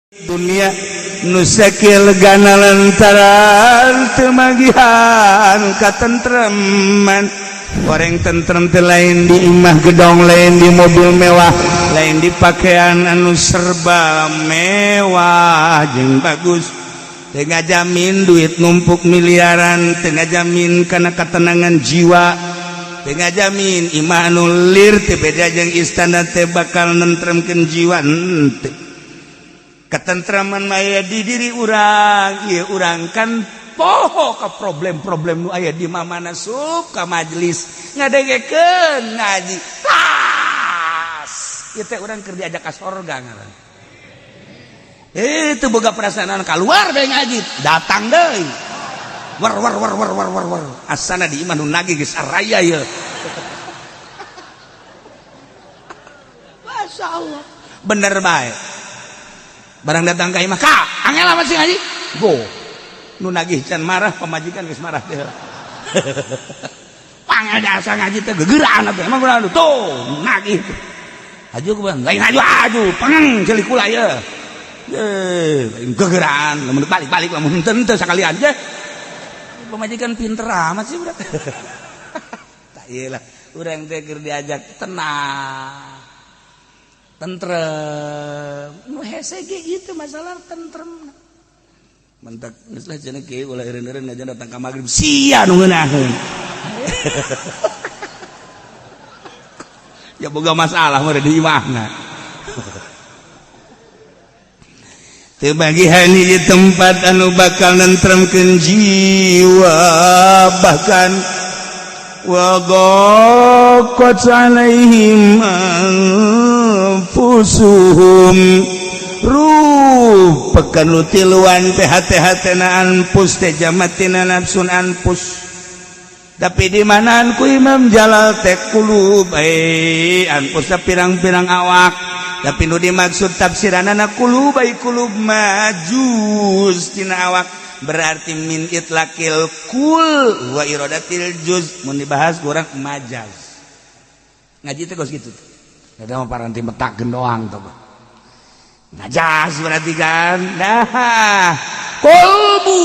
Dunia nu sakieu legana lantaran teu magihan katentreman. Orang tentrem teh lain di imah gedong, lain di mobil mewah, lain di pakaian anu serba mewah jeung bagus. Teu ngajamin duit numpuk miliaran teu ngajamin kana ketenangan jiwa, teu ngajamin imah anu lir teu beda jeung istana teh bakal nentremkeun jiwa, henteu. Ketentraman aya di diri urang. Ieu urang kan poho ka problem-problem nu aya di mamana, sup ka majelis ngadengekeun ngaji, tas ieu teh urang keur diajak ka sorga ngaran. Itu boga perasaan keluar dari ngaji, datang deui, war war war war war war war, asana di imah nu nagih geus araya ye. Masya Allah, bener bae. Barang datang ka imah, ka angel amat sih ngaji go nu nagih can marah, pamajikan geus marah teh. Pangel jasa ngaji teh gegeraan atuh, emang kunaon tuh nagih haju ku bang lain haju haju pangeng ceuli kula ye ye lain gegeraan, lamun balik-balik, lamun henteu henteu sakalian je. Pamajikan pinter amat sih budak. Tak ieu lah urang teh keur diajak tenang, tentrem, nu hese ge itu masalah tentrem. Mentak geus lah cenah kieu, ulah eureun-eureun ngajan datang ka magrib sia nu ngeunaheun. Ya boga masalah mah di imahna. Teu bagihan hiji tempat anu bakal nentremkeun jiwa, bahkan wa daqat alaihim anfusuhum, rupakan nu tiluan teh hate-hatena anfus teh jamatina nafsun anfus. Tapi di manaan ku Imam Jalal teh kulub, anfus pirang-pirang awak, tapi nu dimaksud tafsiranana kulub ai kulub majuz tina awak, berarti min itlaqil kul wa iradatil juz. Mun dibahas kurang majaz ngaji teh kos kitu. Ada mah paranti metakeun doang tuh majaz berarti kan. Nah, kolbu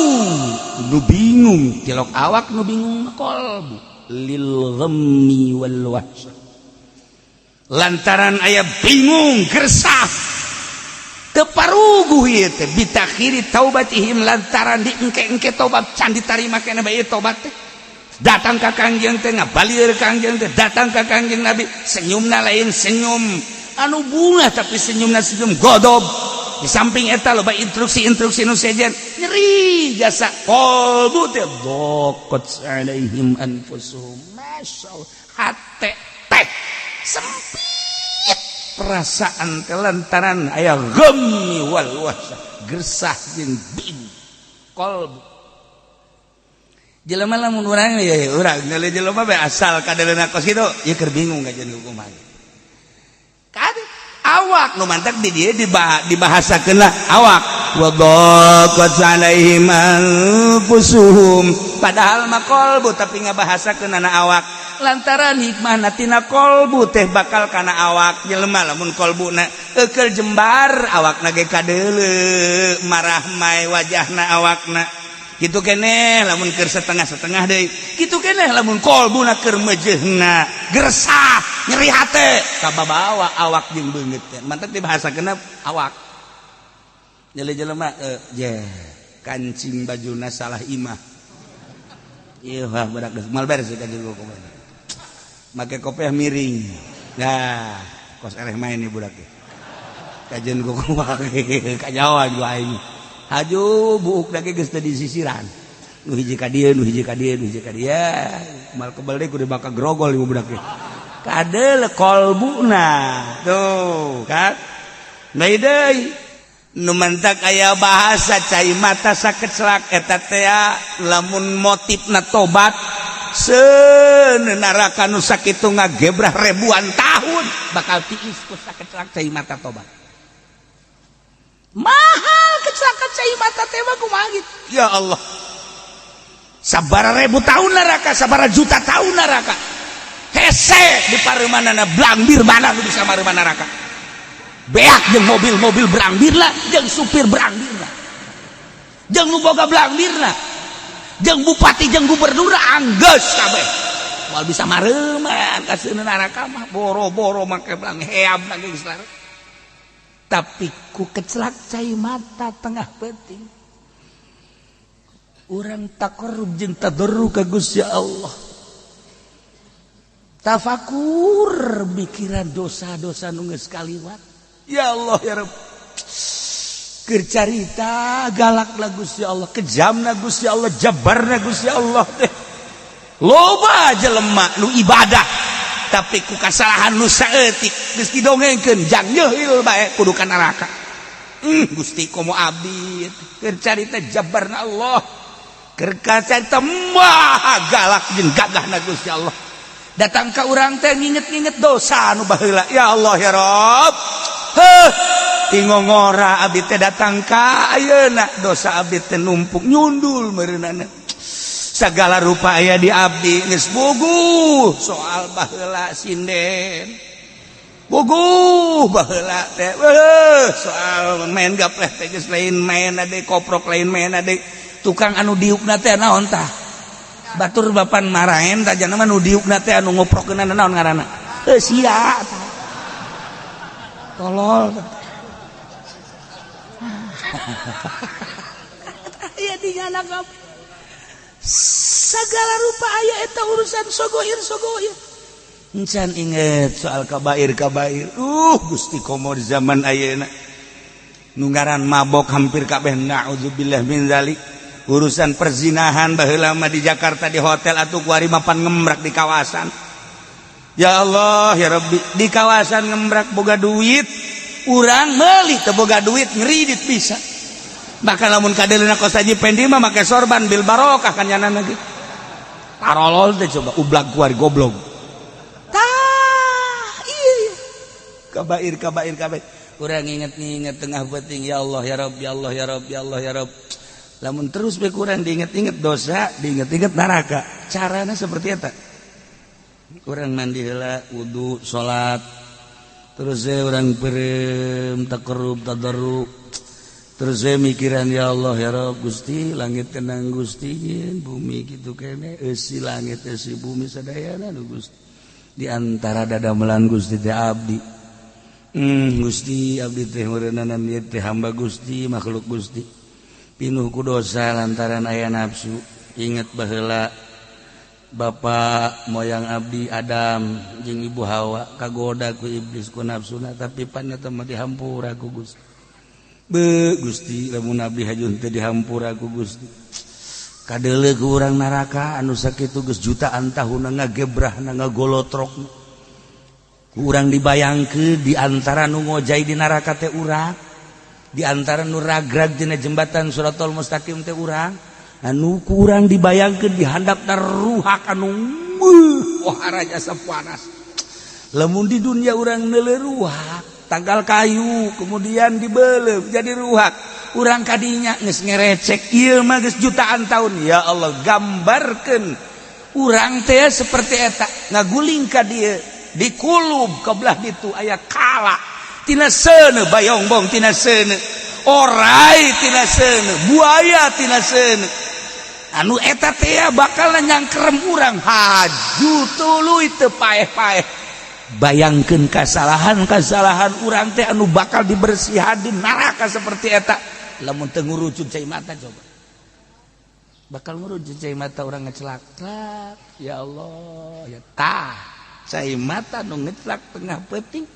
nu bingung tilok awak, nu bingung kolbu lil ghammi wal wahsyah, lantaran aya bingung gersah teparuguh ieu teh bitakhiri taubatihim, lantaran diengke-engke tobat can ditarima keneh bae tobat teh. Datang ka Kangjeng teh ngabalir, Kangjeng teh datang ka Kangjeng Nabi, senyumna lain senyum anu bunga, tapi senyumna senyum godob. Di samping eta loba instruksi-instruksi nu sejen nyeri jasa qalbu teh daqat alaihim anfusuhum. Masyaallah, hate teh sempit perasaan teh lantaran aya ghammi wal wahsyah, gersah jeung bingung qalbu jelema. Lamun urang ya, urang ngeuleuh jelema bae asal kadeuleuna kos kitu ieu keur bingung kajian hukuman kan awak nu mantak di dieu dibahasakeun lah awak wa daqat alaihim anfusuhum, padahal mah qalbu, tapi ngabahasakeun ana awak lantaran hikmahna tina qalbu teh bakal kana awak jelema. Lamun qalbuna eukeul jembar, awakna ge kadeuleu marah mai wajahna awakna kitu keneh. Lamun keur setengah-setengah deui kitu keneh, lamun qalbuna keur meujeuhna gersah nyeri hate kababawa awak jeung beungeut teh, mantak dibahasakeun awak. Nyeli jelema je kancing bajuna salah imah ieu, wah budak geus moal beres ka jeung kumaha make kopiah miring. Nah, kos ereh main nih budak teh kajeun kumaha kanyawan ku aing haju buuk lagi geus teu disisiran, nu hiji ka dieu, nu hiji ka dieu, nu hiji ka dieu, mal kebel deui kudu bakal grogol ieu budak teh kadeul kolbuna tuh kan. Nah, deui nu mantak aya bahasa cai mata sakeclak eta teh lamun motifna tobat senaraka nu sakitu ngagebrah ribuan tahun bakal tiis ku sakeclak cai mata tobat. Mahal kecelakaan cai mata teh mah kumaha gitu ya Allah, sabara ribu tahun neraka, sabara juta tahun neraka, hese di paremanana blambir mana nu bisa mareuman neraka. Beak jeung mobil-mobil berangbirna, jeung supir berangbirna, jeung nu boga belangbirna, jeung bupati jeung gubernur, anggeus kabeh moal bisa mareuman ka seuneu neraka mah. Boro-boro make belang heam lagi geus. Tapi ku kecelak cai mata tengah peuting, urang taqarrub jeung tadarru ka Gusti Allah, tafakur mikiran dosa-dosa nu geus kaliwat. Ya Allah, ya Rabb, keur carita galak lah Gusti Allah, kejamna Gusti Allah, jabarna Gusti Allah teh. Loba jelema nu ibadah, tapi ku kasalahan nu saeutik geus didongengkeun jang nyeuhil bae kudu ka neraka. Gusti, komo abdi. Keur carita jabarna Allah, keur carita maha galak jeung gagahna Gusti Allah, datang ka urang teh nginget-nginget dosa anu baheula. Ya Allah, ya Rabb, heuh, tingongora abdi teh datang ka ayeuna, dosa abdi teh numpuk nyundul meureunana, segala rupa aya di abdi. Geus buguh soal baheula sinden, buguh baheula teh soal main gapleh teh geus lain main ade, koprok lain main ade, tukang anu diukna teh naon tah, batur bapan maraen tah, jana mah nu diukna teh anu ngoprokeunana naon ngaranna, heuh sia tah, tolol ya dinyana. Segala rupa aya eta urusan sogoir sogoir. Encan inget soal kabair kabair. Gusti, komo di zaman ayeuna nu ngaran mabok hampir kabeh, naudzubillah min zalik. Urusan perzinahan, baheula mah di Jakarta di hotel atuh kuari mapan ngemrak di kawasan. Ya Allah, ya Rabbi, di kawasan ngemrak boga duit, urang meuli teu boga duit ngeridit bisa. Bahkan lamun kadeuleuna kos Haji Pendi mah make sorban bil barokah kan nyana ge. Tarolol teh coba, ublag kuari goblok. Tah, iya. Kabair kabair kabair. Urang inget-inget tengah peuting, ya Allah, ya Rabb, ya Allah, ya Rabb, ya Allah, ya Rabb. Lamun terus be kurang diinget-inget dosa, diinget-inget neraka. Carana seperti eta. Urang mandi heula, wudu, salat. Terus saya urang peureum, taqarrub, tadarru. Terus saya mikiran, ya Allah, ya Rabb, Gusti, langit kenang Gusti, bumi kitu kene, eusi langit eusi bumi sadayana nu Gusti. Di antara dadamelan Gusti teh abdi. Gusti, abdi teh meureunana ieu teh hamba Gusti, makhluk Gusti. Pinuh ku dosa lantaran aya nafsu. Inget baheula bapak moyang abdi Adam jeung ibu Hawa kagoda ku iblis, ku nafsuna, tapi pan eta mah dihampura ku Gusti. Be Gusti, lamun abdi hajun teh dihampura ku Gusti. Kadeuleu ku urang neraka anu sakitu geus jutaan tahun ngagebrahna, ngagolotrok. Ku urang dibayangkeun di antara nu ngojay di neraka teh urang, di antara nu ragrag dina jembatan Shirathol Mustaqim teh urang, anu ku urang dibayangkeun di handapna ruhak anu wah raja panas. Lamun di dunia urang neuleuh ruhak, tanggal kayu kemudian dibelem jadi ruhak, urang kadinya geus ngerecek. Ieu mah geus jutaan tahun. Ya Allah, gambarkeun urang teh seperti eta ngaguling ka dieu, dikulub ke belah ditu aya kala tina seuneu, bayongbong tina seuneu, orai tina seuneu, buaya tina seuneu, anu eta teh bakal nyangkerem urang haju tuluy teu paeh-paeh. Bayangkeun kasalahan-kasalahan urang teh anu bakal dibersihan di neraka seperti eta. Lamun teu ngurucut cai mata, coba bakal ngurucut cai mata urang ngecelak, ya Allah, ya tah cai mata nu ngecelak tengah peuting,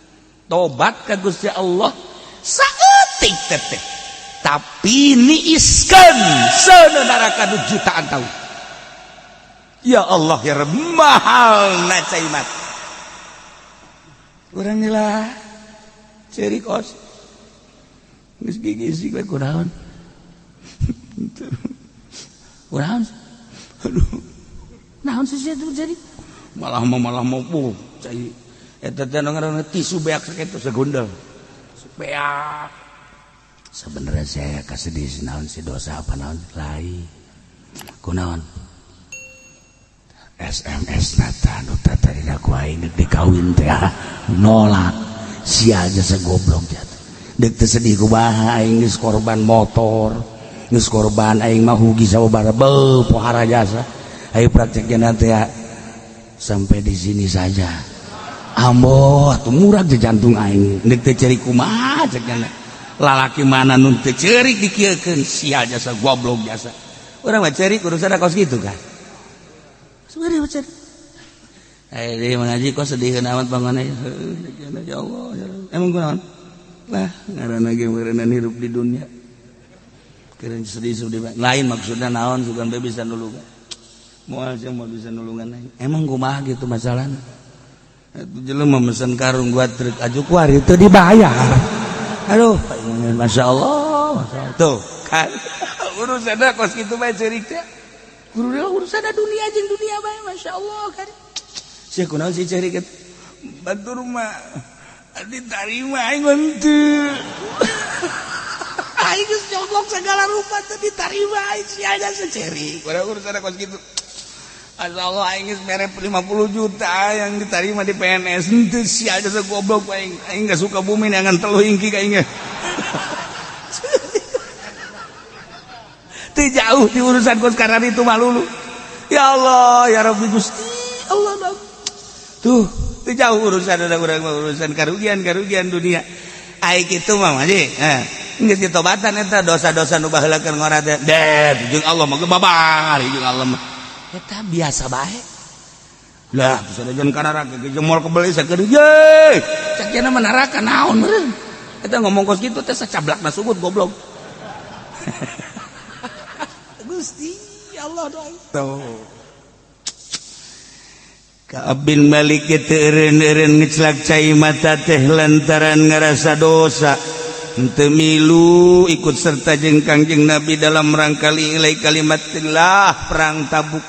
tobat ka Gusti Allah saeutik teteh, tapi niiskeun seuneu neraka nu jutaan tahun. Ya Allah, ya Rabb, mahal na cai mata urang. Nila ceurik os geus gigisik we, kunaon kunaon, aduh, naon sih itu jadi malah mau bu cai eta teh ngaranna tisu beak sakitu segundel beak. Sebenarnya saya kasedih, naon sih, dosa apa naon lain, kunaon SMS nata nu tadina ku aing dikawin teh nolak. Sia jasa goblok jatuh. Dek teu sedih kumaha, aing geus korban motor, geus korban aing mah hugi sababaraha beuh pohara jasa. Ayo prakteknya nanti ya. Sampai di sini saja. Ambo atuh murag je jantung aing. Dek teu ceurik kumaha cek nya. Lalaki mana nu teu ceurik dikieukeun, sia jasa goblok jasa. Urang mah ceurik urusan kos kitu kan. Sebenarnya mah ceurik. Eh, dia mengaji kok sedih amat bangunnya. Ya Allah, ya Allah. Emang kunaon? Lah, ngaranna ge meureunna hirup di dunia. Keren sedih-sedih lain maksudnya naon, sugan bae bisa nulungan. Moal sih mau bisa nulungan aing. Emang kumaha gitu masalahna? Itu jelema mesen karung gua truk aju kuari itu dibayar. Aduh, Masya Allah, Masya Allah. Tuh, kan urusanna kos kitu bae ceurik teh. Urusanna dunia jeung dunia bae, Masya Allah kan. Sia kunaon sih ceurik eta? Batur mah diterima aing henteu. Aing geus nyogok segala rupa teu diterima aing, sia aja secerik. Urang urusanna kos kitu. Asya Allah, aing geus mere 50 juta yang diterima di PNS henteu, sia aja goblok aing. Aing geus suka bumi neangan teluh ingki ka aing. Teu jauh di urusan kos karena itu malulu. Ya Allah, ya Rabbi Gusti Allah. Tuh, teu jauh urusan ada urang mah urusan karugian-karugian dunia. Ai kitu mah mah eh geus ditobatan eta dosa-dosa nu baheula keur ngora teh. Deh, jeung Allah mah babar jeung Allah mah. Eta biasa bae. Lah, bisa jeung ka neraka ge moal kebeli sakeun ye. Cek cenah mah neraka naon meureun. Eta ngomong kos kitu teh sacablakna sugut goblok. Gusti Allah doa. Tuh. Ka'ab bin Malik teu eureun-eureun ngecelak cai mata teh lantaran ngarasa dosa. Henteu milu ikut serta jeung Kangjeng Nabi dalam rangka li'ilai kalimatillah perang Tabuk.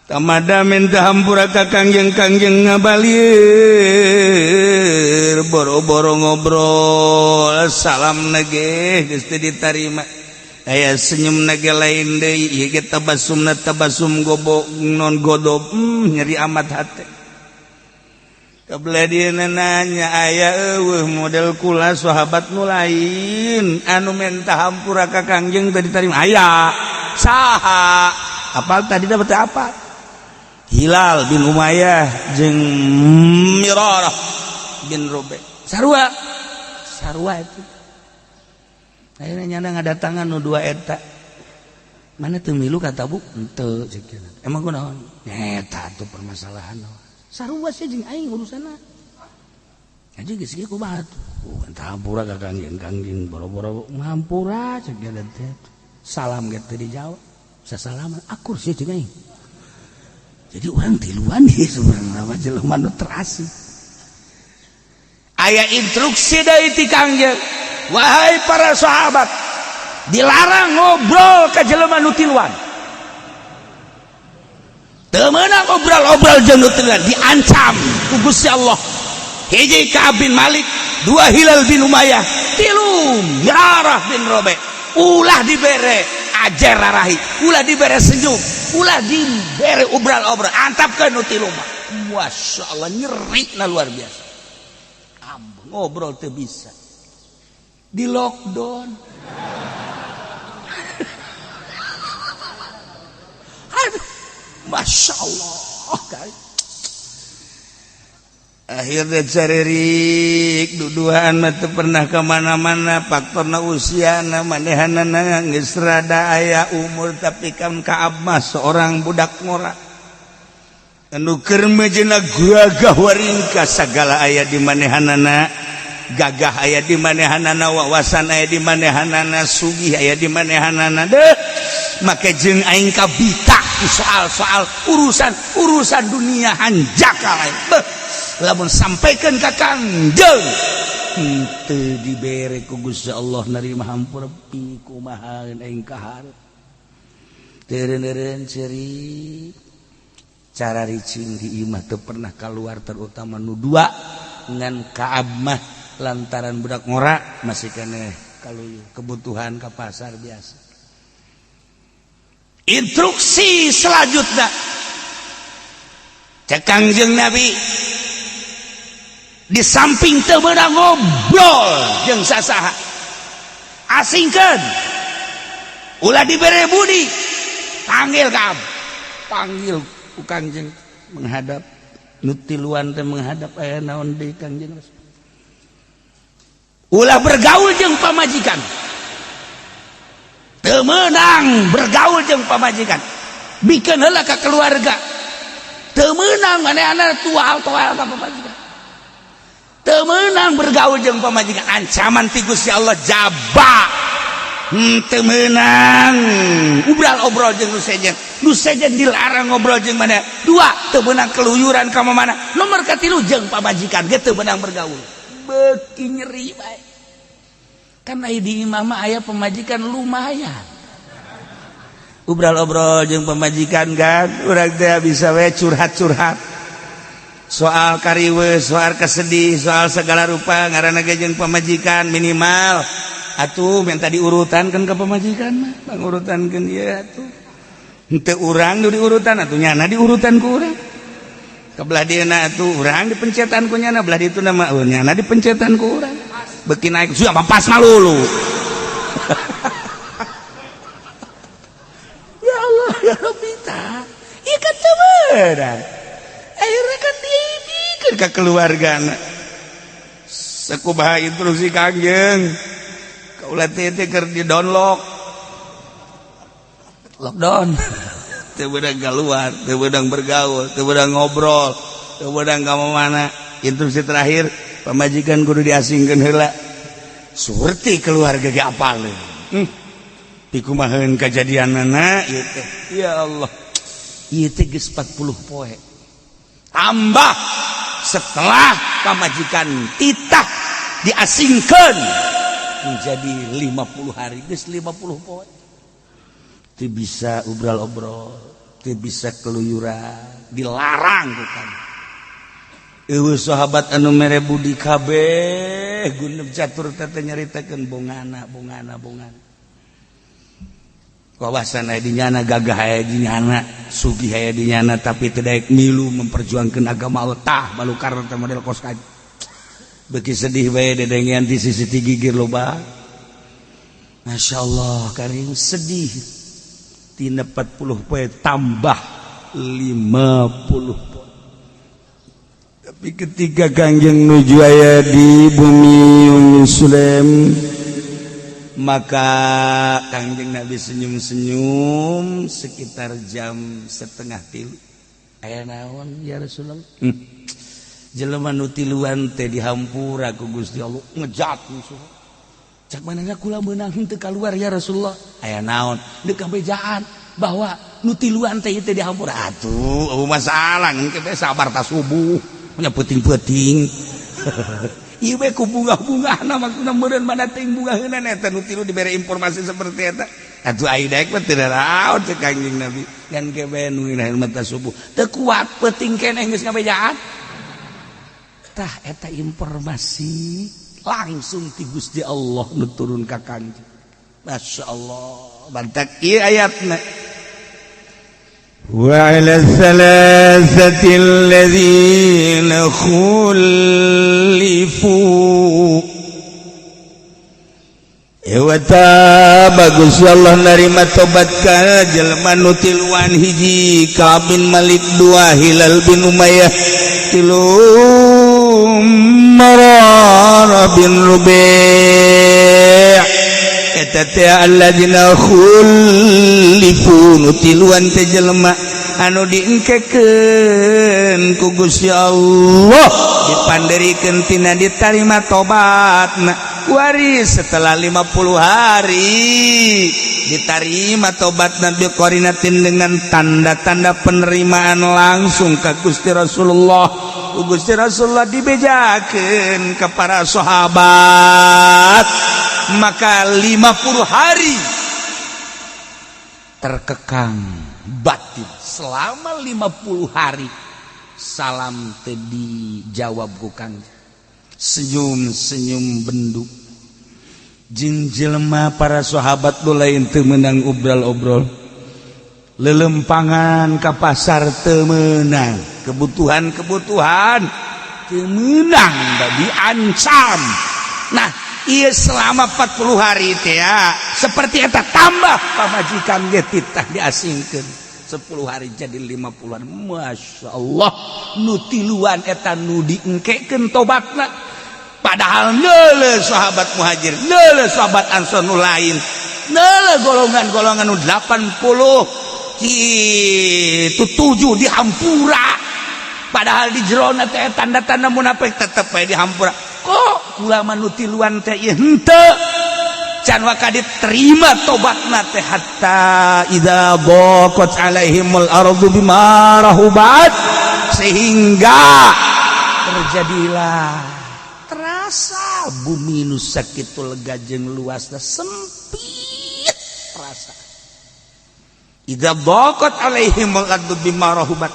Tamada minta hampura ka Kangjeng, Kangjeng ngabalir boro-boro ngobrol, salam nage geus teu ditarima. Aya senyum nage lain deui, ieu ge tabasumna tabasum gobo non godob, nyeri amat hate. Kebelah dia nanya aya eueuh model kula sahabat nu lain anu menta hampura ka Kangjeng teu diterima, aya saha? Apal tadi dapat apa? Hilal bin Umayyah jeung Mirarah bin Robe, sarua sarua itu. Akhirnya nyana ngadatangan nu dua eta, mana teu milu ka Tabuk henteu cek. Emang kunaon eta tuh permasalahan sarua sih jeung aing urusanna aja geus kieu kumaha tuh. Oh, hampura ka Kangjeng, Kangjeng boro-boro ngampura cek dia teh, salam ge teu dijawab, sasalaman akur sih jeung aing. Jadi orang tiluan nih sebenarnya mah jelema nu terasi. Aya instruksi dari ti Kangjeng, wahai para sahabat, dilarang ngobrol ka jelema nu tiluan. Teu meunang obrol-obrol jeung nu tiluan, diancam ku Gusti Allah. Hiji Ka'ab bin Malik, dua Hilal bin Umayyah, tilu Mirarah bin Robe. Ulah dibere ajar rarahi, ulah dibere senyum, ulah dibere obral-obral, antapkeun nu tilu mah. Masya Allah, nyeri na luar biasa. Ambeh ngobrol teu bisa. Di lockdown. Aduh, Masya Allah guys. Akhirnya caririk duduhan mah teu pernah kemana-mana, faktorna usiana manehanana geus rada aya umur, tapi kan Ka'ab mah seorang budak ngora anu keur mejeuna gagah waringka, sagala aya di manehanana, gagah aya di manehanana, wawasan aya di manehanana, sugih aya di manehanana deh. Make jeung aing kabita soal-soal urusan urusan dunia hanjakal aing. Beuh, lamun sampaikan ka Kangjeng henteu dibere ku Gusti Allah narima hampura, pi kumaha aing kaharep. Teureun-eureun ceurik cara ricing di imah teu pernah keluar, terutama nu dua ngan Ka'ab mah lantaran budak ngora masih keneh kalau kebutuhan ke pasar biasa. Instruksi selanjutnya cek Kangjeng Nabi, Di samping teu meunang ngobrol jeung sasaha, asingkeun, ulah dibere budi. Panggil kam, panggil ku Kangjeng, menghadap nu tiluan teh, menghadap. Aya naon deui, Kangjeng Rasul? Ulah bergaul jeung pamajikan, teu meunang bergaul jeung pamajikan, bikeun heula ka keluarga. Teu meunang manehna tual-tual ka pamajikan, teu meunang bergaul jeung pamajikan, ancaman ti Gusti Allah jaba. Teu meunang obral-obrol jeung nu sejen, nu sejen dilarang ngobrol jeung mana. Dua, teu meunang keluyuran ka mana. Nomor katilu, jeung pamajikan ge teu meunang bergaul. Beuki nyeri bae kan. Aya di imah mah aya pamajikan, lumayan obrol-obrol jeung pamajikan kan. Urang teh bisa we curhat-curhat soal kariweuh, soal kesedih, soal segala rupa, ngaranna ge jeung pamajikan. Minimal atuh minta diurutan kan ke pamajikan mah, pangurutankeun ieu atuh. Henteu urang nu diurutan atuh, nyana diurutan ku urang. Kebelah dieuna atuh urang dipencetan ku nyana, belah ditu mah, oh, nyana dipencetan ku urang. Beuki naik sudah pas malulu. Ya Allah ya Rabbi, tah ieu kan teu beunang. Akhirnya kan dibikeun ka keluargana. Sakumaha instruksi Kangjeng, kaula teh keur di download, lockdown, teu beunang keluar, teu beunang bergaul, teu beunang ngobrol, teu beunang ka mana. Instruksi terakhir, pamajikan kudu diasingkeun heula. Surti keluarga ge apaleun. Dikumaheun kajadianana ieu teh? Ya Allah, ieu teh geus 40 poe tambah setelah pamajikan titah diasingkeun menjadi 50 hari. Geus 50 poe teu bisa obral-obrol, teu bisa keluyuran, dilarang. Bukan euweuh sahabat anu mere budi, kabeh gundep catur teh nyaritakeun bongana, bongana, bongana. Wawasan aya di nyana, gagah aya di nyana, sugih aya di nyana, tapi teu daek milu memperjuangkeun agama Allah. Tah, balukar teh model kos kaji. Beuki sedih bae dedengean di sisi gigir loba. Masya Allah karim, sedih. Tina 40 poe tambah 50 poe. Tapi ketika Kangjeng nuju aya di bumi Umi Sulaim, maka Kangjeng Nabi senyum-senyum sekitar jam 2.30. Aya naon, ya Rasulullah? Jelema nu tiluan teh dihampura ku Gusti Allah, ngejat musuh. Cak manehna, kula meunang henteu kaluar, ya Rasulullah. Aya naon? Deuk kabejaan bahwa nu tiluan teh teh dihampura. Atuh eueuh masalah, engke sabar ta subuh nya, peuting-peuting. Ieu we ku bunga-bungahna, maksudna meureun mana teuing bungaheuna eta nu tilu dibere informasi seperti eta. Atuh ai daek mah teu naraon, cek Kangjeng Nabi. Ngan ke bae nu mata subuh teu kuat, peuting keneh geus ngabejaan. Tah, eta informasi langsung ti Gusti Allah nu turun ka Kangjeng. Masya Allah, bantak ieu ayatna. وعلى الثلاثة الذين خلفوا. Ewata bagus Allah narima tobat ka jelema nu tiluan. Hiji, Ka'ab bin Malik, dua, Hilal bin Umayyah, tilu, Mararah bin Rubi'. Eta teh alladzina khulifu, nu tiluan teh jelema anu diengkekeun ku Gusti Allah, dipanderikeun tina ditarima tobatna. Waris setelah 50 hari ditarima tobat Nabi qarinatin, dengan tanda-tanda penerimaan langsung ke Gusti Rasulullah. Gusti Rasulullah dibejakeun ke para sahabat. Maka 50 hari terkekang batin, selama 50 hari salam teh dijawab ku Kang, senyum-senyum bendu jeung jelema. Para sahabat nu lain teu meunang obrol-obrol, lelempangan ka pasar teu meunang, kebutuhan-kebutuhan Teu meunang da diancam. Nah, ieu selama 40 hari teh ya, seperti eta tambah pamajikan ge titah diasingkeun 10 hari jadi 50-an. Masya Allah, nu tiluan eta nu diengkekeun tobatna. Padahal neuleuh sahabat Muhajir, neuleuh sahabat Ansor nu lain, neuleuh golongan-golongan nu 80 kitu 7 dihampura. Padahal di jerona teh tanda-tanda munafik tetep bae dihampura. Kok kula mah nu tiluan teh ieu henteu can waka diterima tobatna teh hatta idza daqat alaihimul ardu bima rahubat, sehingga terjadilah terasa bumi nu sakitu lega jeung luasna sempit terasa. Idza daqat alaihimul ardu bima rahubat,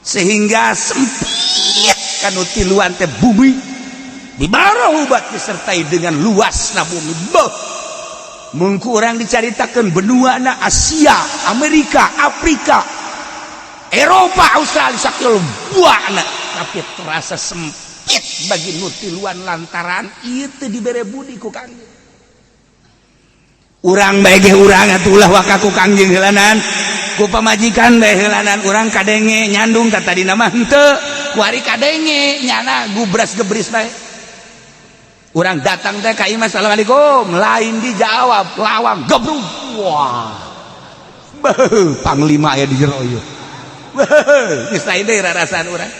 sehingga sempit kanu tiluan teh bumi bima rahubat disertai dengan luasna bumi. Beuh, mun ku urang dicaritakeun benuana Asia, Amerika, Afrika, Eropa, Australia sakieu buana, tapi terasa sempit bagi nu tiluan lantaran ieu teu dibere budi ku Kangjeng. Urang bae ge urang atuh ulah waka ku Kangjeng heulanan, ku pamajikan bae heulanan. Urang kadenge nyandung ka tadina mah henteu, kuari kadenge nyana gubras gebris bae. Urang datang teh ka imah, "Assalamualaikum," lain dijawab, lawang gebrug. Wah, beuh, panglima aya di jero ieu. Beuh, geus lain deui rarasaan urang.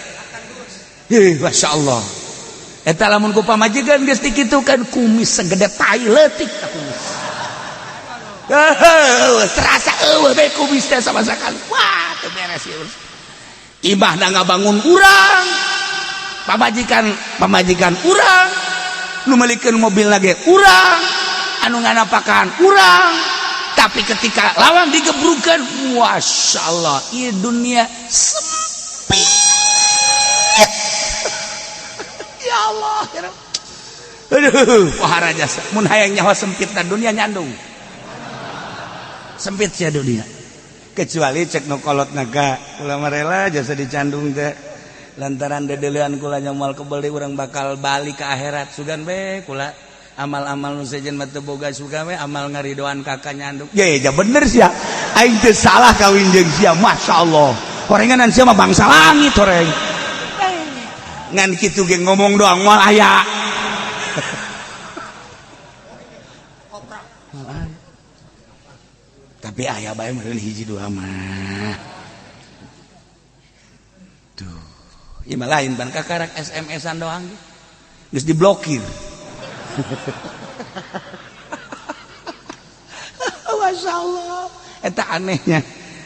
Hih, Masya Allah. Eta lamun ku pamajikan geus dikitukan, kumis segede tai leutik ta kumis. Terasa eueuh bae kumis teh sama sekali. Wah, teu beres ieu. Imahna ngabangun urang, pamajikan pamajikan urang, nu meulikeun mobil lagi urang, anu nganapakan urang. Tapi ketika lawang digebrukan, Masya Allah, ieu dunia sempit. Ya Allah, ya Rabb. Aduh, pohara jasa mun hayang nyawa sempit na dunia, nyandung sempit sia dunia. Kecuali cek nu kolot naga, kula mah rela jasa dicandung teh lantaran dedelean kula moal kebeli, urang bakal balik ke akhirat. Sugan be kula amal-amal nu sejen mah teu boga, sugan we amal ngaridoan kakak nyandung. Ye ja bener sia, aing teu salah kawin jeung sia. Masya Allah, horenganan sia mah bangsa langit horeng. Ngan kitu ge ngomong doang, moal aya. Tapi aya bae meureun hiji dua mah tuh. Ieu mah lain ban kakarak SMS-an doang geus diblokir. Masya Allah, eta anehnya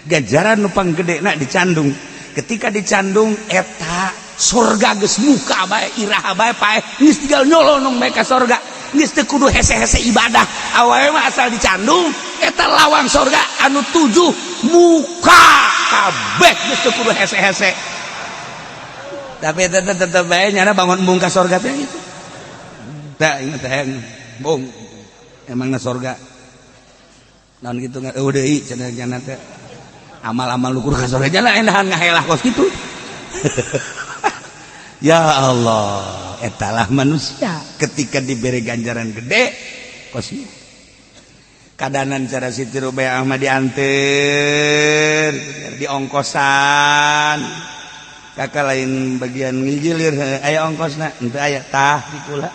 ganjaran nu panggedena dicandung. Ketika dicandung eta surga geus muka bae, iraha bae paeh, geus tinggal nyolonong bae ka sorga, geus teu kudu hese-hese ibadah. Awewe mah asal dicandung eta lawang sorga anu 7 muka kabeh, geus teu kudu hese-hese. Tapi eta tetep bae nyana bangun embung ka sorga teh gitu. Tah inget teh embung emangna sorga naon gitu eueuh deui cenah nyana teh amal-amal lukur ka sorga nyana endahan ngahelah kos kitu. Ya Allah, etalah manusia ketika diberi ganjaran gede kos kadanan cara Siti Rubayah mah dianter diongkosan. Kakak lain bagian ngijilir, aya ongkosna henteu aya, tah di kula.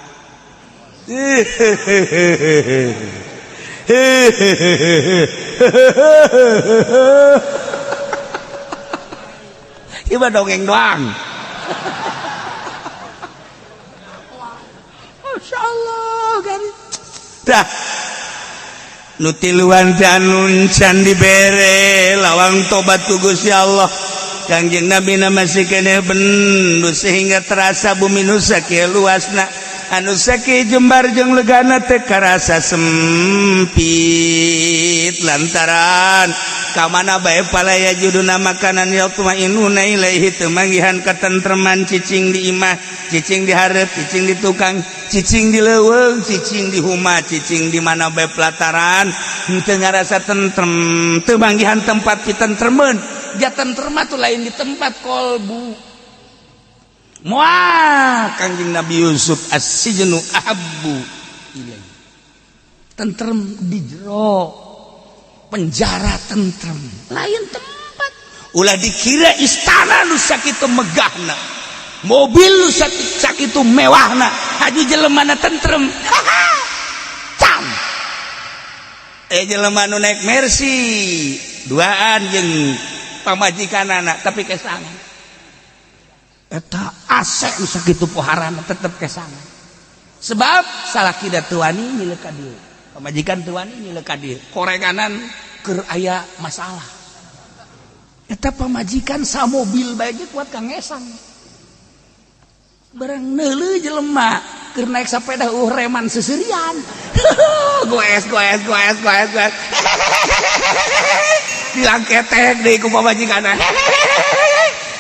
Ieu mah dongeng doang. Masya Allah, garis. Dah nu tiluan teh anu can dibere lawang tobat ku Gusti Allah. Kangjeng Nabi na masih keneh bendu sehingga terasa bumi nu sakieu luasna, anu sakieu jembar jeung legana teh karasa sempit lantaran ka mana bae palaya juduna makanan yatmainuna ilaihi, teu manggihan katentreman. Cicing di imah, cicing di hareup, cicing di tukang, cicing di leuweung, cicing di huma, cicing di mana bae pelataran henteu ngarasa tentrem, teu manggihan tempat pitentremeun. Ja tentrem tuh lain di tempat, kolbu. Moal Kangjeng Nabi Yusuf as-sijnu ahabbu ilaihi. Tentrem di jero penjara tentrem, lain tempat. Ulah dikira istana nu sakitu megahna, mobil nu sakitu mewahna, haju jelemana tentrem. Cam. Jelema nu naik Mercy duaan jeung pamajikanana tapi kesangan. Eta AC nu sakitu poharana tetep kesangan. Sebab salaki da teu wani nyilek ka dieu. Pamajikan teu wani nyilek ka dieu. Korenganan keur aya masalah. Eta pamajikan samobil bae ge kuat ka ngesang. Barang neuleuh jelema keur naik sepeda reman seserian. Goes goes goes goes goes. Dilangketek deui ku pamajikanna.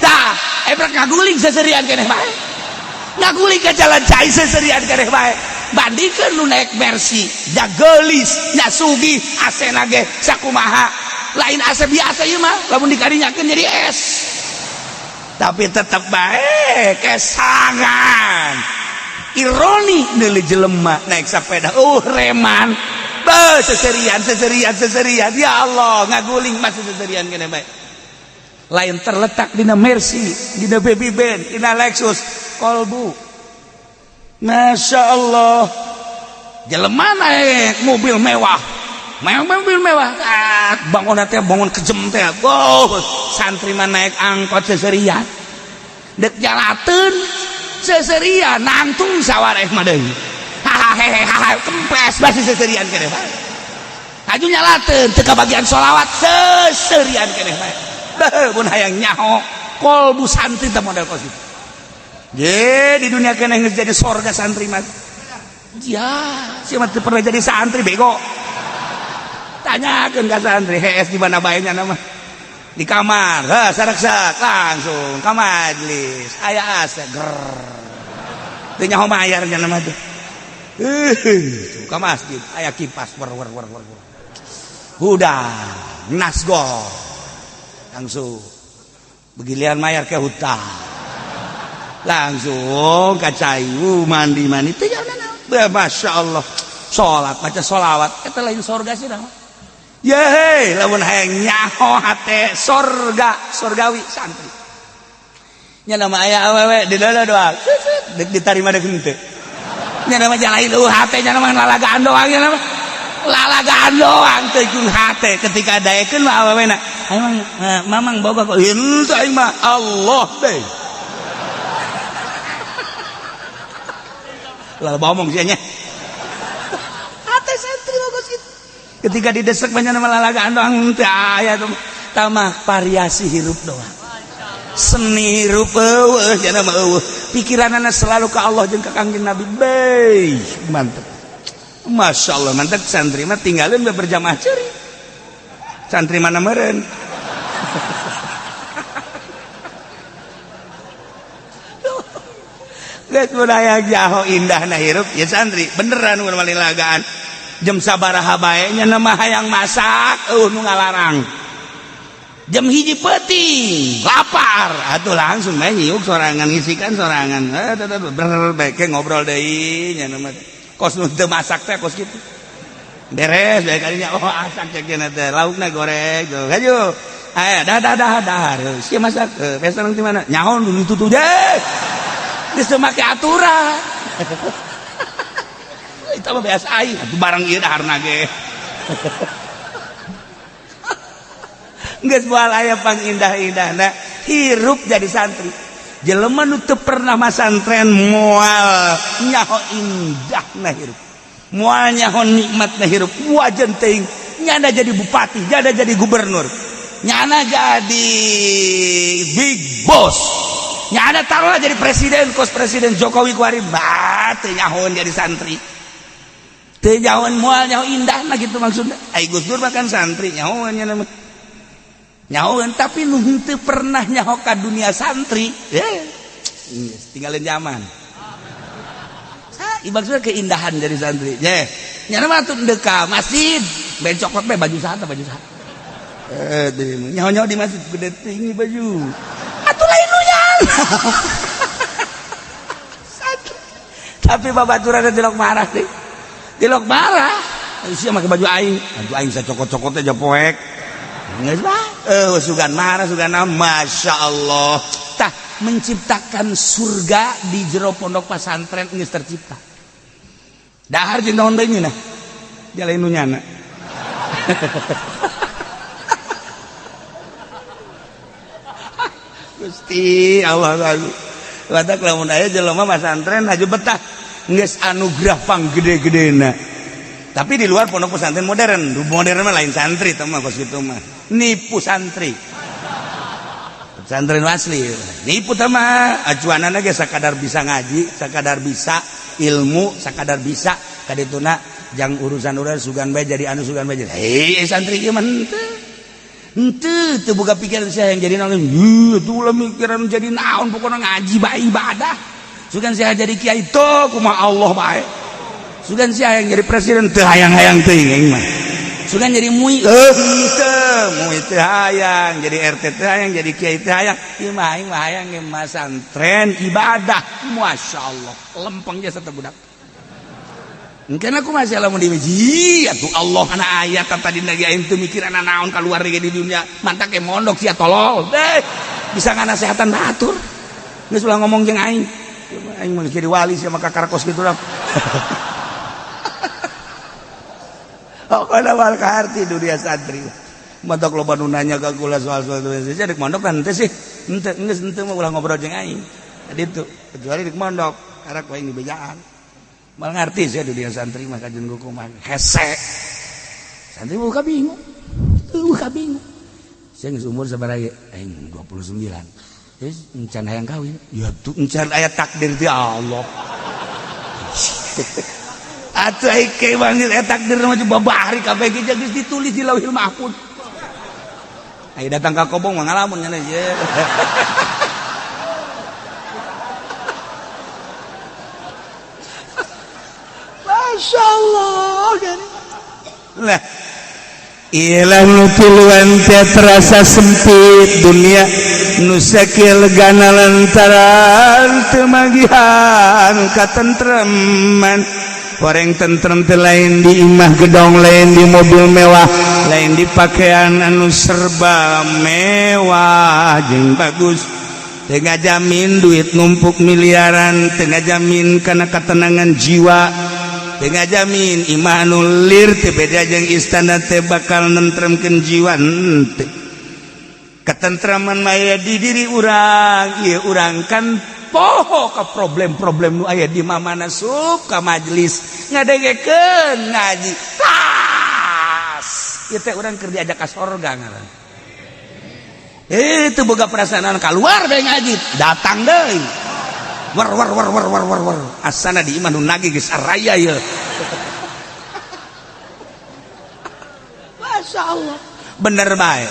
Tah, ebrek ngaguling seserian keneh bae. Ngaguling ke jalan cai seserian keneh bae. Bandingkeun nu naik Mercy, da geulis, nya sugih, AC-na ge sakumaha. Lain AC biasa ieu mah, lamun dikarinyakeun jadi es. Tapi tetep bae kesangan. Ironi neuleuh jelema naik sepeda, reman. Beuh, seserian, seserian, seserian. Ya Allah, ngaguling masih seserian keneh bae. Lain terletak dina Mercy, dina Baby Band, dina Lexus, kolbu. Masya Allah. Jelema naik mobil mewah. Mobil mewah. Ah, bangun teh bangun kejem teh. Oh, santri mah naik angkot seserian. Dek jalateun seserian nangtung sawareh mah deui. Hahaha, kempes masih seserian keneh bae. Haju nyalateun teu kabagian sholawat seserian keneh bae. Beuh, mun hayang nyaho kolbu santri teh model kos kitu. Ye, di dunia keneh geus jadi sorga santri mah. Ya, sia mah teu pernah jadi santri bego. Tanyakeun ka santri, hees di mana bae nya mah. Di kamar, heh sareksak langsung ka majlis. Aya AC ger. Teu nyaho mayar nya mah teh. Ka masjid aya kipas wer wer wer wer. Udah, nasgor. Langsung begilian mayar ke hutang. Langsung ka cai mandi mandi teu nyaho. Masya Allah. Salat baca sholawat eta lain sorga sih nama. Yeay, lamun hayang nyaho hate sorga, sorgawi santri. Nya nama aya awewe di dalam doang. Dek ditarima dek henteu. Nya nama jalain eueuh hate nya nama lalagaan doang nya nama. Lalagaan doang teu jeung hate ketika daekeun mah awewena. Aing mamang boga kok henteu aing mah Allah deh. Lah ngomong sia nya. Hate santri mah kos kitu. Ketika didesek banyak nama lalagaan doang teu aya tuh. Tamah variasi hirup doang. Seni hirup eueuh nya mah eueuh. Pikiranana selalu ke Allah jeung ka Kangjeng Nabi. Beuh, mantep. Masya Allah, mantep santri mah tinggalin berjamaah ceri. Santri mana meureun. Geus budaya jaho indahna hirup ya santri beneran mun lagaan. Jam sabaraha bae nya mah hayang masak eueuh nu ngalarang. Jam 1 peuting lapar atuh langsung bae nyiuk sorangan ngisikan sorangan. Ber ngobrol deui nya mah. Kos nu teu masak teh kos kitu. Beres bae kalinya oh asak cek cenah teh laukna goreng tuh. Hayu. Aya dah dah dah dah. Sia masak pesta nang di mana? Nyaho nu ditutup deh. Geus teu make aturan. Itu mah biasa aing atuh barang ieu daharna ge. Geus moal aya pangindah-indahna hirup jadi santri. Jelema nu teu pernah masantren moal nyaho indahna hirup. Moal nyaho nikmatna hirup. Wajan teuing nyana jadi bupati, nyana jadi gubernur, nyana jadi big boss. Nyana taruhlah jadi presiden, kos presiden Jokowi kuari bah teu nyahoan jadi santri. Teu nyahoan moal nyaho indahna gitu maksudna. Ai Gus Dur mah kan santri nyahoan nya mah. Nyahoan tapi nu henteu pernah nyaho ka dunia santri. Tinggalin zaman. Maksudnya keindahan dari santri. Ye, nyana mah tuh ndek ka masjid, ben coklat be baju saha baju saha. Nyaho-nyaho di masjid gede tinggi baju. Atuh lain nu. Tapi babaturan tilok marah deh, tilok marah. Sia make baju aing, baju aing sacokot-cokot aja poek. Geus bae. Sugan marah, sugan, Masya Allah. Tah, menciptakan surga di jero pondok pesantren geus tercipta. Dahar jeung naon deui nah. Dia lain nu nyana. Gusti Allah lalu. Watak lamun aya jelema pesantren aju betah geus anugerah pang gede-gedena. Tapi di luar pondok pesantren modern, modern mah lain santri teh mah, kos kitu mah. Nipu santri. Pesantren asli. Nipu teh mah acuanana ge sakadar bisa ngaji, sakadar bisa ilmu, sakadar bisa kadituna jang urusan-urusan sugan bae jadi anu, sugan bae jadi. Hei, santri ieu mah henteu. Henteu, teu boga pikiran sia yang jadi naon. Heuh, atuh ulah mikiran jadi naon, pokona ngaji bae, ibadah. Sugan sia jadi kiai teu kumaha Allah bae. Sugan sia yang jadi presiden teu hayang-hayang teuing aing mah. Sugan jadi MUI henteu, MUI teu hayang, jadi RT teu hayang, jadi kiai teu hayang. Ieu mah aing mah hayang ge masantren ibadah. Masya Allah, lempeng jasa teh budak. Mungkin aku masih lamun di masjid atuh Allah kana ayat tadi lagi aing teu mikiran naon keluar di dunia, mantak ke mondok sia tolol deh bisa nganasehatan batur geus ulah ngomong jeung aing, aing mah jadi wali sia maka karakos kitu lah. Pokoknya wal kaharti dunia santri. Mantak loba nu nanya ka kula soal-soal itu. Dek mondok kan henteu sih. Henteu geus henteu mah ulah ngobrol jeung aing. Tadi itu kecuali dek mondok karak aing di bejaan. Malah ngerti sih dunia santri mah kajian kumaha hese. Santri buka bingung. Buka bingung. Saya geus umur sabaraha ge? Aing 29. Geus encan hayang kawin. Ya tuh encan aya takdir ti Allah. Atuh ai ke banget takdir mah babari kabeh ge geus ditulis di Lauhil Mahfuz. Ayo datang ka kobong mah ngalamun nya ye. Masya Allah kan. Lah ilah nu tiluan teh terasa sempit dunia nu sakieu legana lantaran teu magihan katentreman. Horeng tentrem teh lain di imah gedong, lain di mobil mewah, lain di pakaian anu serba mewah jeung bagus. Teu ngajamin duit numpuk miliaran, teu ngajamin kana ketenangan jiwa, teu ngajamin imah anu lir teu beda jeung istana teh bakal nentremkeun jiwa henteu. Ketentraman mah aya di diri urang, ieu urang kan poho ke problem-problem nu aya di mamana sup ka majelis ngadengekeun ngaji tas ieu teh urang keur diajak ka sorga ngaran. Itu boga perasaan keluar dari ngaji datang deui war war war war war war war asana di imah nu nagih geus araya ieu. Masya Allah bener bae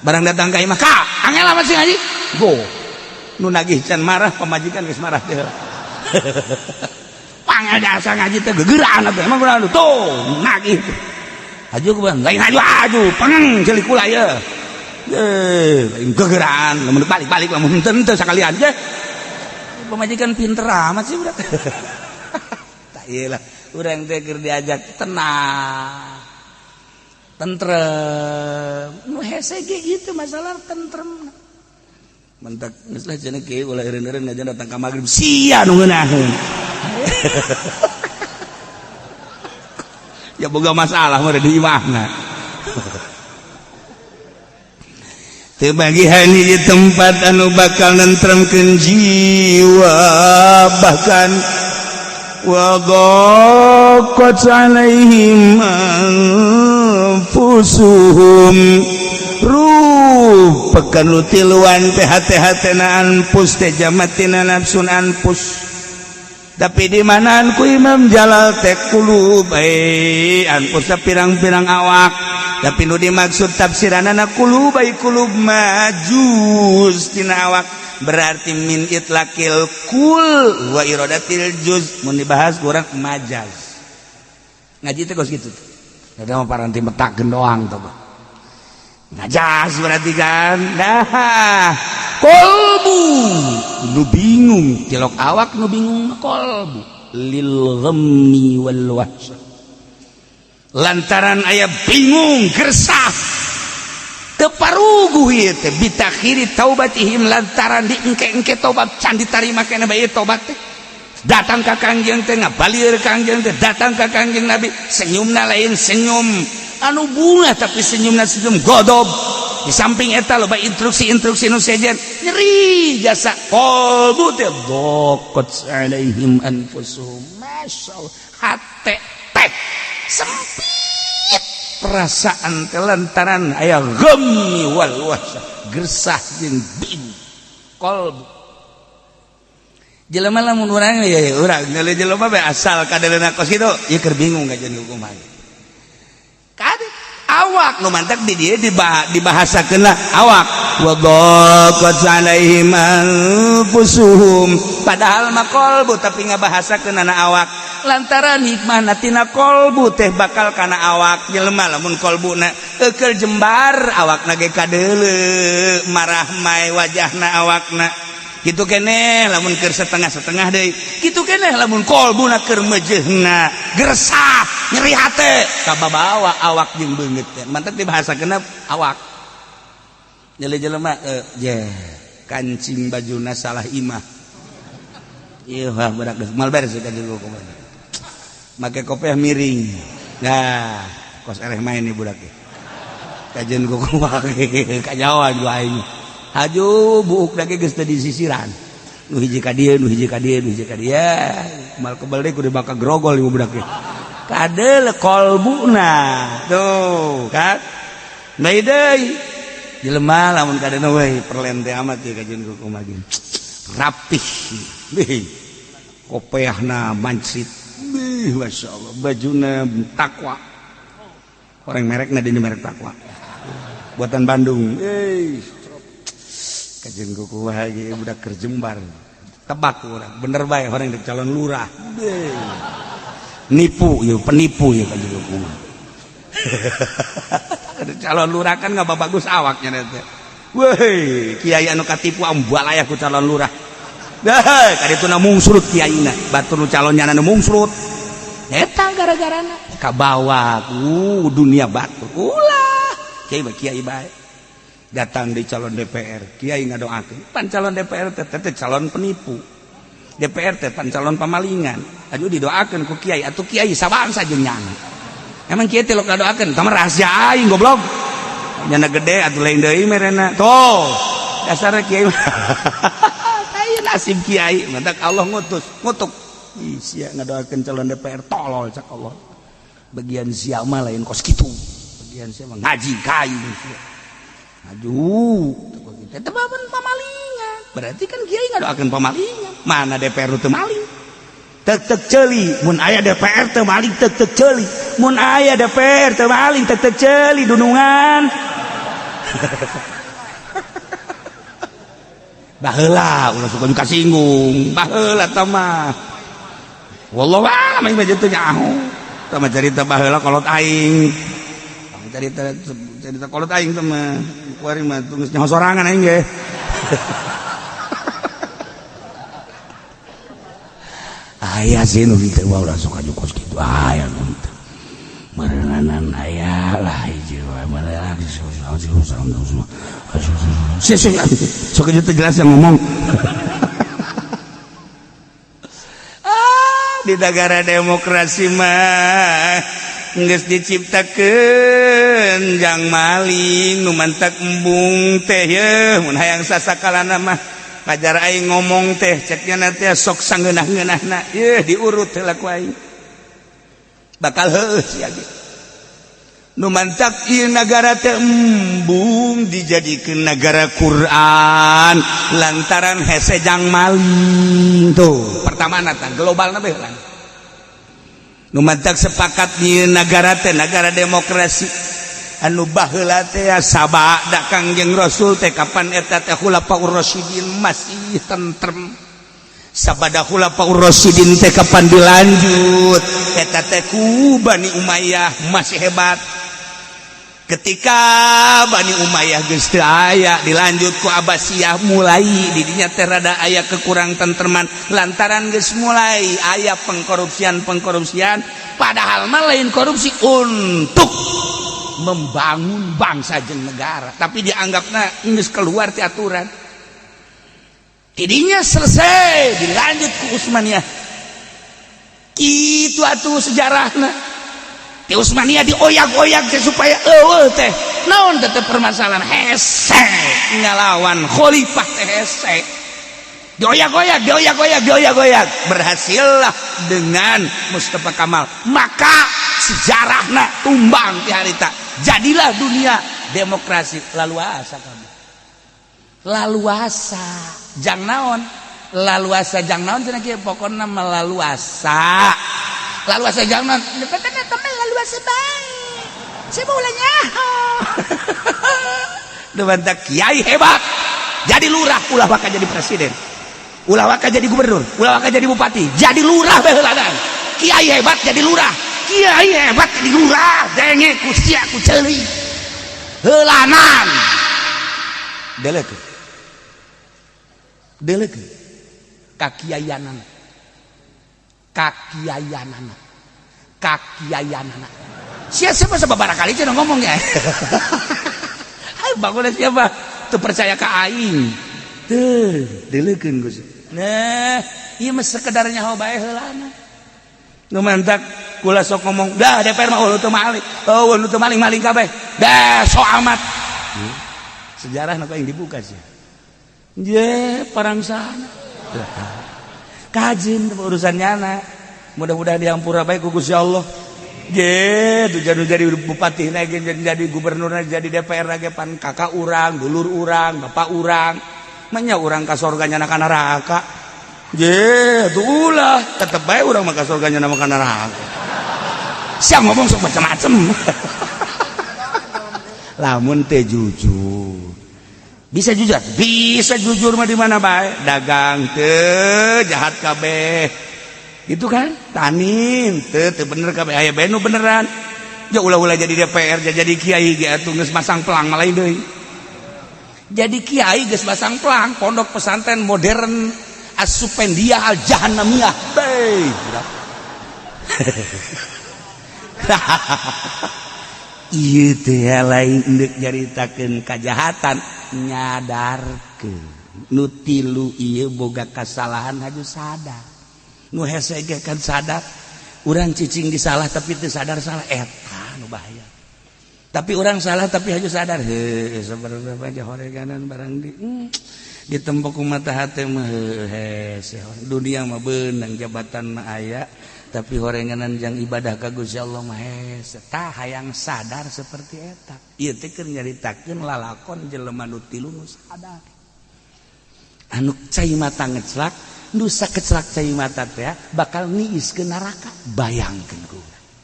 barang datang ka imah ka angel amat sih ngaji go nu nagih can marah pamajikan geus marah teh. Pangel jasa ngaji teh gegeraan atuh emang kunaon tuh nagih aju ku bang lain aju aju pangeng ceuli kula ye lain gegeraan lamun balik-balik lamun henteu henteu sakalian ye pamajikan pinter amat sih budak. Tak ieu lah urang teh keur diajak tenang tentrem nu hese ge itu masalah tentrem. Mentak geus lah cenah kieu ulah eureun-eureun ngajan datang ka magrib sia nu ngeunaheun. Ya boga masalah mah di imahna. Teu bagihan hiji tempat anu bakal nentremkeun jiwa bahkan wa daqat alaihim anfusuhum rupakan nu tiluan teh hate-hatena anfus teh jamatina nafsun anfus. Tapi di manaan ku Imam Jalal teh kulub anfus pirang-pirang awak. Tapi nu dimaksud tafsiranana kulub ai kulub majuz tina awak berarti min itlaqil kul wa iradatil juz mun dibahas kurang majaz. Ngaji teh kos kitu. Eta mah paranti metakeun doang teh. Ngajas berarti kan. Nah, Kolbu nu bingung, tilok awak nu bingung kolbu lil ghammi wal wahsyah, lantaran aya bingung gersah teu paruguh ieu teh bitakhiri taubatihim, lantaran diengke-engke tobat can ditarima keneh bae tobat teh. Datang ka Kangjeng teh ngabalir, Kangjeng teh datang ka Kangjeng Nabi, senyumna lain senyum anu bunga, tapi senyumna senyum godob. Di samping eta loba instruksi-instruksi nu sejen nyeri jasa qalbu teh daqat alaihim anfusuhum. Masyaallah, hate teh sempit perasaan teh lantaran aya ghammi wal wahsyah, gersah jeung bingung qalbu jelema. Lamun urang ya, urang ngeuleuh jelema bae asal kadeuleuna kos kitu ieu keur bingung kajian hukuman. Kade awak nu mantak di dieu dibahasakeun lah awak wa daqat alaihim anfusuhum, padahal mah qalbu, tapi ngabahasakeun na awak lantaran hikmahna tina qalbu teh bakal kana awak jelema. Lamun qalbuna eukeul jembar, awakna ge kadeuleu marah mai wajahna, awakna kitu keneh. Lamun keur setengah-setengah deui kitu keneh. Lamun qalbuna keur meujeuhna gersah nyeri hate, kababawa awak jeung beungeut teh. Mantak dibahasakeun awak. Nyeli jelema je kancing bajuna salah imah ieu, wah budak geus mal beres ka jero kumaha make kopiah miring. Nah, kos ereh main nih budak ge kajian kumaha kajawan ku aing haju buuk lagi geus teu disisiran, nu hiji ka dieu, nu hiji ka dieu, nu hiji ka dieu, mal kebel deui kudu bakal grogol ieu budak ge. Kadeul kolbuna tuh kan. Nah, deui jelema lamun kadeuna we perlen teh amat ieu kajian kumaha rapih bih, kopeahna mancrit bih, masyaallah, bajuna takwa, orang merekna di merek takwa buatan Bandung. Eh, kajian kumaha ge budak keur jembar, tebak urang bener bae orang di calon lurah. Beuh. Nipu ieu, penipu ieu kajian kumaha. Calon lurah kan nggak bagus awaknya teh. Woi, kiai anu katipu ambalayah ku calon lurah. Dah, kadituna mungsrut kiaina, batur nu calonnya nu mungsrut. Eta gara-garana kabawa ku dunia batur. Ulah, kiai mah kiai bae. Datang di calon DPR, kiai ngadoakeun. Pan calon DPR teh teh calon penipu. DPR teh pan calon pamalingan. Aduh, didoakeun ku kiai, atuh kiai sabangsa jeung nyana. Emang kiai teh lok ngadoakeun, tah mah rahasia aing, goblok. Nyana gede atuh lain deui merena. Tuh, dasarnya kiai. Aya nasib kiai, mantak Allah ngutus, ngutuk. Ih, sia ngadoakeun calon DPR tolol, cak Allah. Bagian sia mah lain kos kitu. Bagian sia mah ngaji ka aing sia. Aduh, teh pamalingan. Berarti kan kiai ngadoakeun pamalingan. Mana DPR teu maling? Tek tek ceuli, mun aya DPR teu maling tek tek ceuli. Mun aya DPR teu maling tek tek ceuli dunungan. Baheula ulah suka juga singgung. Baheula tah mah. Wallahu a'lam, aing mah teu nyaho. Tah mah carita baheula kolot aing. Carita cerita kolot aing teh mah. Kuari mah geus nyaho sorangan aing ge. Aya sih nu kitu mah, ulah sok aju kos kitu, aya nu kitu. Meureunanan aya lah hiji wae meureun. Sok aju teu jelas yang ngomong. Ah, di negara demokrasi mah geus diciptakeun jang maling nu mantak embung teh ye mun hayang sasakalana mah. Pajar aing ngomong teh ceknya nanti sok sangeunah-ngeunahna ye diurut heula ku aing bakal heueuh sia ge. Nu mantak ieu nagara teh embung dijadikeun nagara Quran lantaran hese jang maling tuh pertama tah globalna bae lah. Nu mantak sepakat ieu nagara teh nagara demokrasi anu baheula teh sabada Kangjeng Rasul teh kapan eta teh Khulafaur Rasyidin masih tentrem. Sabada Khulafaur Rasyidin teh kapan dilanjut eta teh ku Bani Umayyah masih hebat. Ketika Bani Umayyah geus teu aya, dilanjut ku Abbasiyah, mulai didinya teh rada aya kekurang tentreman lantaran geus mulai aya pengkorupsian-pengkorupsian, padahal mah lain korupsi untuk membangun bangsa jeung negara, tapi dianggapna geus keluar ti aturan. Tidinya selesai, dilanjut ku Utsmaniyah. Kitu atuh sejarahna. Di Utsmaniyah dioyak-oyak teh supaya eueuh teh naon teh permasalahan, hese ngalawan khalifah teh, hese dioyak-oyak, dioyak-oyak, dioyak-oyak, berhasillah dengan Mustafa Kamal. Maka sejarahna tumbang ti harita, jadilah dunia demokrasi laluasa kamu laluasa jang naon, laluasa jang naon cenah kieu. Pokona melaluasa, laluasa jang naon, teman laluasa bae, saya mau ulah nyaho. Mantak kiai hebat jadi lurah ulah bakal jadi presiden, ulah bakal jadi gubernur, ulah bakal jadi bupati, jadi lurah bae heulanan. Kiai hebat jadi lurah, kiai hebat jadi lurah, denge ku sia, ku ceuli heulanan. Delekeun, delekeun kakiaianana, kakiaianana, kakiaianana. Sia siapa sababaraha kali cenah ngomong ya. Ayo bangun, siapa teu percaya ka aing teu delekeun Gus. Nah, ieu mah sekedar nyaho bae heulana. Nu mantak kula sok ngomong dah, DPR mah oh teu maling, oh nu teu maling, maling kabeh dah, so amat. Sejarah nu yang dibuka sih je parang sana kajin urusan nyana. Mudah-mudahan diampura bae ku Gusti Allah. Je tuh jadi bupati lagi, jadi gubernur, jadi DPR lagi, pan kakak urang, dulur urang, bapak urang. Manya urang ka sorga, nyana ka neraka. Je tuh ulah, tetep bae urang mah ka sorga, nyana ka neraka. Siang ngomong sok macam-macam lamun teh jujur. Bisa jujur, bisa jujur mah di mana bae. Dagang teh jahat kabeh itu kan, tanin teu teu bener kabeh, aya bae nu beneran. Ya ulah-ulah jadi DPR, jadi kiai ge atuh geus masang pelang mah lain deui. Jadi kiai geus masang pelang pondok pesantren modern Asupendia Al Jahannamiyah. Bae, ieu teh lain deuk nyaritakeun kajahatan, nyadarkeun nu tilu ieu boga kasalahan haju sadar. Nu hese ge kan sadar. Urang cicing di salah tapi teu sadar salah, eta nu bahaya. Tapi urang salah tapi haju sadar, heuh sabarna aja horeganan barang di ditempok ku mata hate mah hese. Dunia mah beunang, jabatan mah aya, tapi horenganan jang ibadah ka Gusti Allah mah hese. Tah, hayang sadar seperti eta. Ieu teh keur nyaritakeun lalakon jelema nu tilu nu sadar, anu cai mata ngeclak, nu sakeclak cai mata teh bakal niis ke neraka. Bayangkeun ku,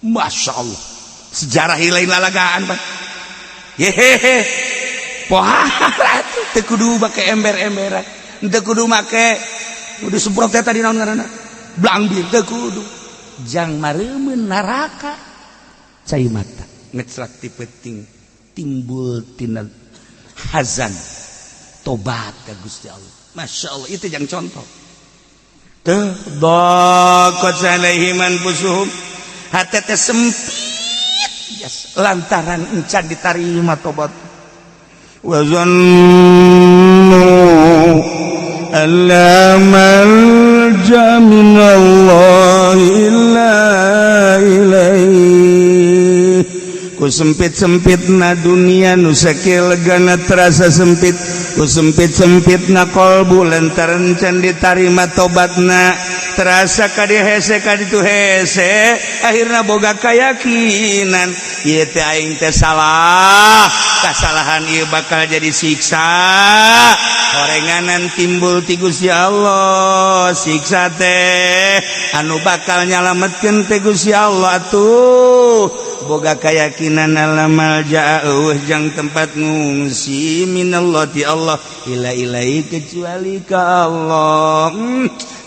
Masya Allah, sejarah lain lalagaan, Pak. Yehehe, pohara teu kudu make ember-emberan, teu kudu make kudu semprot teh tadi naon ngaranna, blangbir, teu kudu jang mareumeun neraka. Cai mata ngeclak ti peuting, timbul tina hazan, tobat ka Gusti Allah. Masya Allah, itu jang contoh tuh. Daqat alaihim anfusuhum, hate teh sempit, yes, lantaran encan ditarima tobat. Wa zannu alla malja minallah illa ilaih. Ku sempit-sempit na dunia nu sakieu legana terasa sempit, ku sempit-sempit na kolbu lantaran can ditarima tobatna, terasa kadi hese, kadi tu hese. Akhirna boga keyakinan, ieu teh aing teh salah, kasalahan ieu bakal jadi siksa. Horenganan timbul ti Gusti Allah, siksa teh anu bakal nyalametkeun teh Gusti Allah. Tuh boga keyakinan alla malja eueuh jang tempat ngungsi minallah ti Allah illa ilaihi kecuali ka Allah.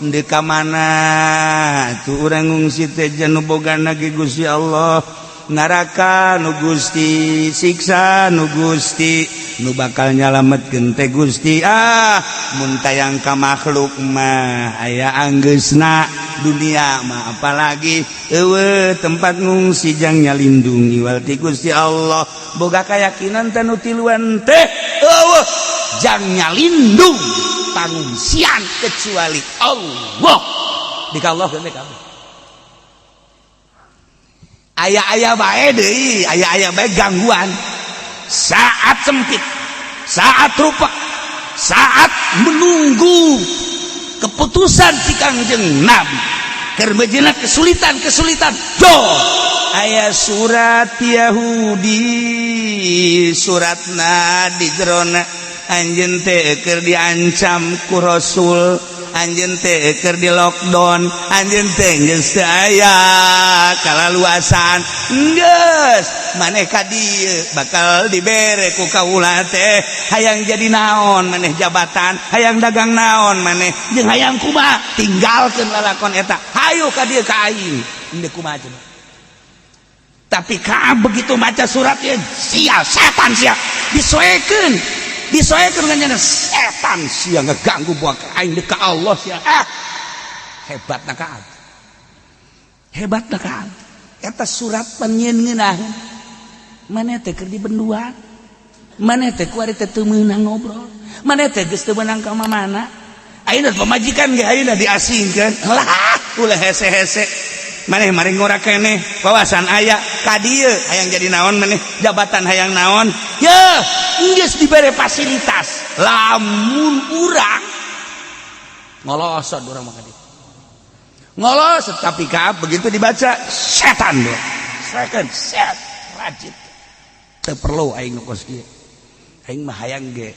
Deuk ka mana tuh urang ngungsi teh, janu bogana ge Gusti Allah. Neraka nu Gusti, siksa nu Gusti, nu bakal nyalametkeun teh Gusti. Ah, mun tayang ka makhluk mah aya anggeusna, dunia mah apalagi euweuh tempat ngungsi jang nyalindung iwal ti Gusti Allah. Boga keyakinan teh nu tiluan teh euweuh jang nyalindung pangungsian kecuali Allah. Di Allah kan kabeh aya-aya bae deui, aya-aya bae gangguan saat sempit, saat rupak, saat menunggu keputusan ti Kangjeng Nabi keur meujeuhna kesulitan-kesulitan. Jo aya surat Yahudi, suratna di jerona anjeun teh keur diancam ku Rasul, anjeun teh keur di lockdown, anjeun teh geus teu aya kalaluasan, geus maneh ka dieu bakal dibere ku kaula teh. Hayang jadi naon maneh jabatan, hayang dagang naon maneh, jeung hayang kumaha, tinggalkeun lalakon eta, hayu ka dieu ka aing. Endek kumaha coba? Tapi ka begitu maca suratnya, sia setan sia, disoekeun, disoekeun kan, setan sia ngeganggu buat aing ka Allah sia. Ah, hebat na ka, hebat na ka. Eta surat panyieun ngeunaheun maneh teh keur dibenduan, maneh teh kuari teh teu meunang ngobrol, maneh teh geus teu meunang ka mana, ayeuna pamajikan ge ayeuna diasingkeun lah, ulah hese-hese maneh mari ngora keneh wawasan aya ka dieu, hayang jadi naon maneh jabatan, hayang naon ye, geus dibere fasilitas. Lamun urang ngolosot, urang mah ka dieu ngolosot. Tapi ka begitu dibaca, setan do setan set rajit teu perlu aing nu kos kieu, aing mah hayang ge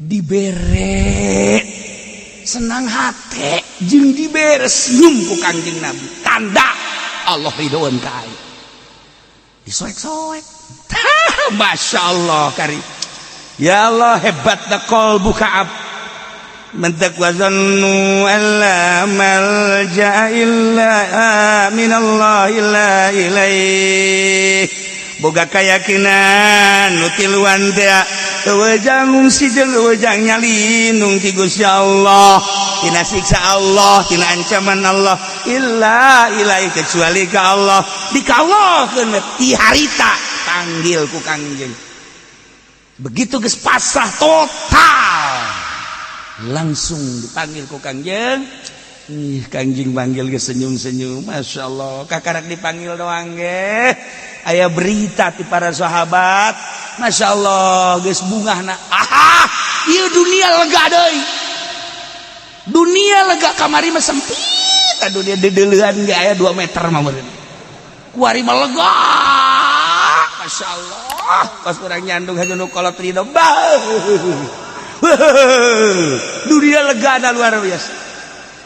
dibere senang hati jeung dibere senyum ku Kangjeng Nabi, tanda Allah ridhoan ka aing. Disoek-soek. Masya Allah kari, ya Allah, hebat da qalbu Ka'ab. Mentak wazannu alla malja illa minallah illa ilaih. Boga keyakinan nu tiluan teh euweuh jang ngungsi jeung euweuh jang nyalindung ti Gusti Allah, tina siksa Allah, tina ancaman Allah, illa ilaih kecuali ka Allah. Dikawalkeun ti harita panggil ku Kangjeng. Begitu geus pasrah total, langsung dipanggil ku Kangjeng. Ih, Kangjeng panggil ge senyum-senyum, Masya Allah. Kakarak dipanggil doang ge aya berita ti para sahabat, Masya Allah, geus bungahna. Aha, ieu dunia lega deui, dunia lega. Kamari mah sempit dunia, dedeleuan ge aya 2 meter mah meureun, kuari mah lega, Masya Allah. Pas urang nyandung haja nu kolot ridho bah, dunia lega na luar biasa,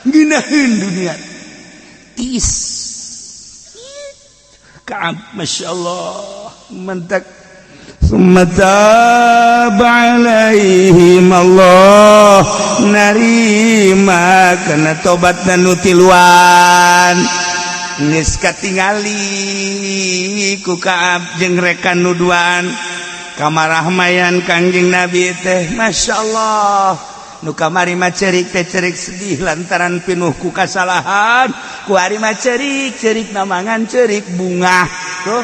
ngeunaheun dunia tis. Ka'ab, Masya Allah, mentak summa taba alaihim. Allah narima karena tobat dan tiluan. Geus katingali ku Ka'ab jeung rekan nu duaan kamarahmayan Kangjeng Nabi teh, Masya Allah. Nu kamari mah cerik teh cerik sedih lantaran pinuh ku kasalahan, ku ari mah cerik cerik namangan cerik bungah. Tuh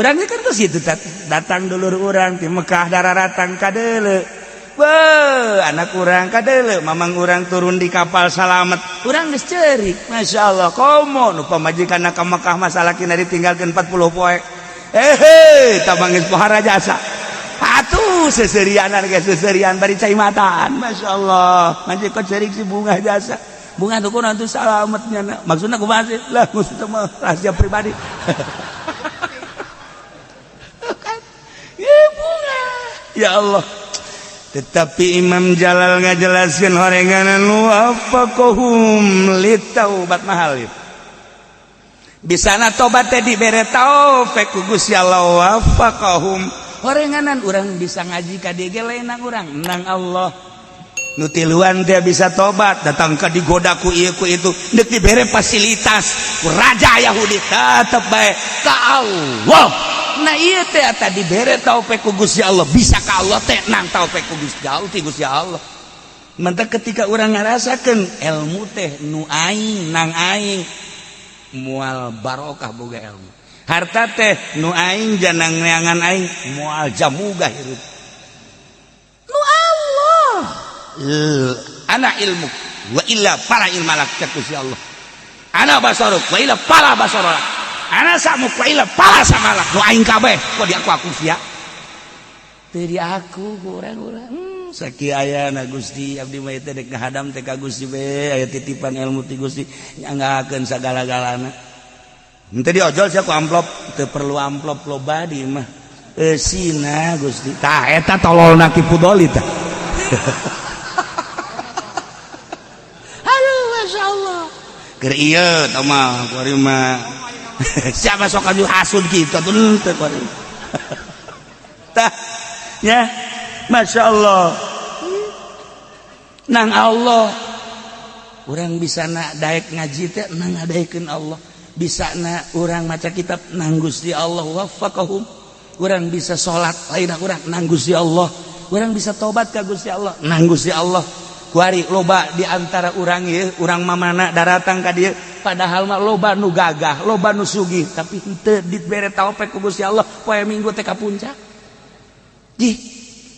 urang kan ke situ datang dulur urang di Mekah dararatang kadeule. Be, anak urang kadeule, mamang urang turun di kapal salamet, urang geus cerik, Masya Allah. Komo nu pamajikan ka Mekah, masalah kina ditinggalkeun 40 poe, eh tabang geus pohara jasa atuh, seserianan ge seserian bari cai mataan, Masya Allah. Manji kok cerik si bunga jasa, bunga tuh kunaon tuh salametnya, maksudnya kumaha sih lah, maksudnya mah rahasia pribadi kan ya, bunga ya Allah. Tetapi Imam Jalal ngajelaskeun horenganan wafaqahum litaubat mahal ya. Bisana tobat teh dibere taufik ku Gusti Allah. Wafaqahum horenganan urang bisa ngaji ka dieu ge lain urang, nang Allah. Nu tiluan dia bisa tobat, datang ke digoda ku ieu ku itu, deuk dibere fasilitas ku raja Yahudi tetep bae ka Allah. Nah ieu teh eta dibere taufik ku Gusti Allah, bisa ka Allah teh nang taufik ku Gusti Allah ti Gusti Allah. Mantak ketika urang ngarasakeun ilmu teh nu aing nang aing moal barokah boga ilmu. Harta teh nu aing janang neangan aing moal jamuga hirup. Nu Allah. Ana ilmu wa illa fala ilma lak cek Gusti Allah. Ana basaruk wa illa fala basaralak. Ana samuk wa illa fala samalak. Nu aing kabeh kok di aku sia. Teu di aku ku urang-urang. Saki ayana Gusti abdi mah teh dek ngahadam teh ka Gusti be aya titipan ilmu ti Gusti nyanggakeun sagala-galana. Henteu diojol sia ku amplop, teu perlu amplop loba di mah. Eusina Gusti. Tah eta tololna Ki Fudoli tah. Aduh masyaallah. Keur ieu tah mah kuari mah. Siapa sok aju hasud kitu atuh henteu kuari. Tah ya Masya Allah nang Allah orang bisa nak daek ngaji teh nang ngadaekeun Allah, bisa na orang maca kitab nang Gusti Allah waffaqahum, orang bisa salat lain urang nang Gusti Allah, orang bisa tobat ka Gusti Allah nang Gusti Allah. Kuari loba di antara urang ieu urang mamana daratang ka dieu padahal mah loba nu gagah, loba nu sugih, tapi henteu dibere taufik ku Gusti Allah poe Minggu teh ka puncak. Jih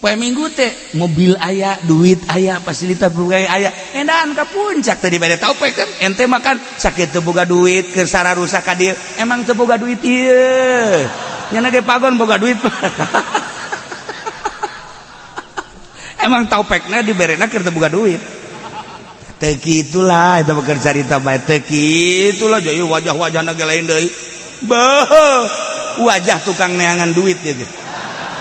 poe Minggu teh mobil aya, duit aya, fasilitas berbagai aya, endahan ka puncak teh dibere taufik kan. Ente makan sakit teu boga duit keur sararusak ka dieu, emang teu boga duit ieu. Nya ge pagon boga duit. Emang taufekna diberena keur teu boga duit. Teu kitulah eta mah carita bae teu kitulah jadi wajah-wajahna ge lain deui. Beuh, wajah tukang neangan duit gitu.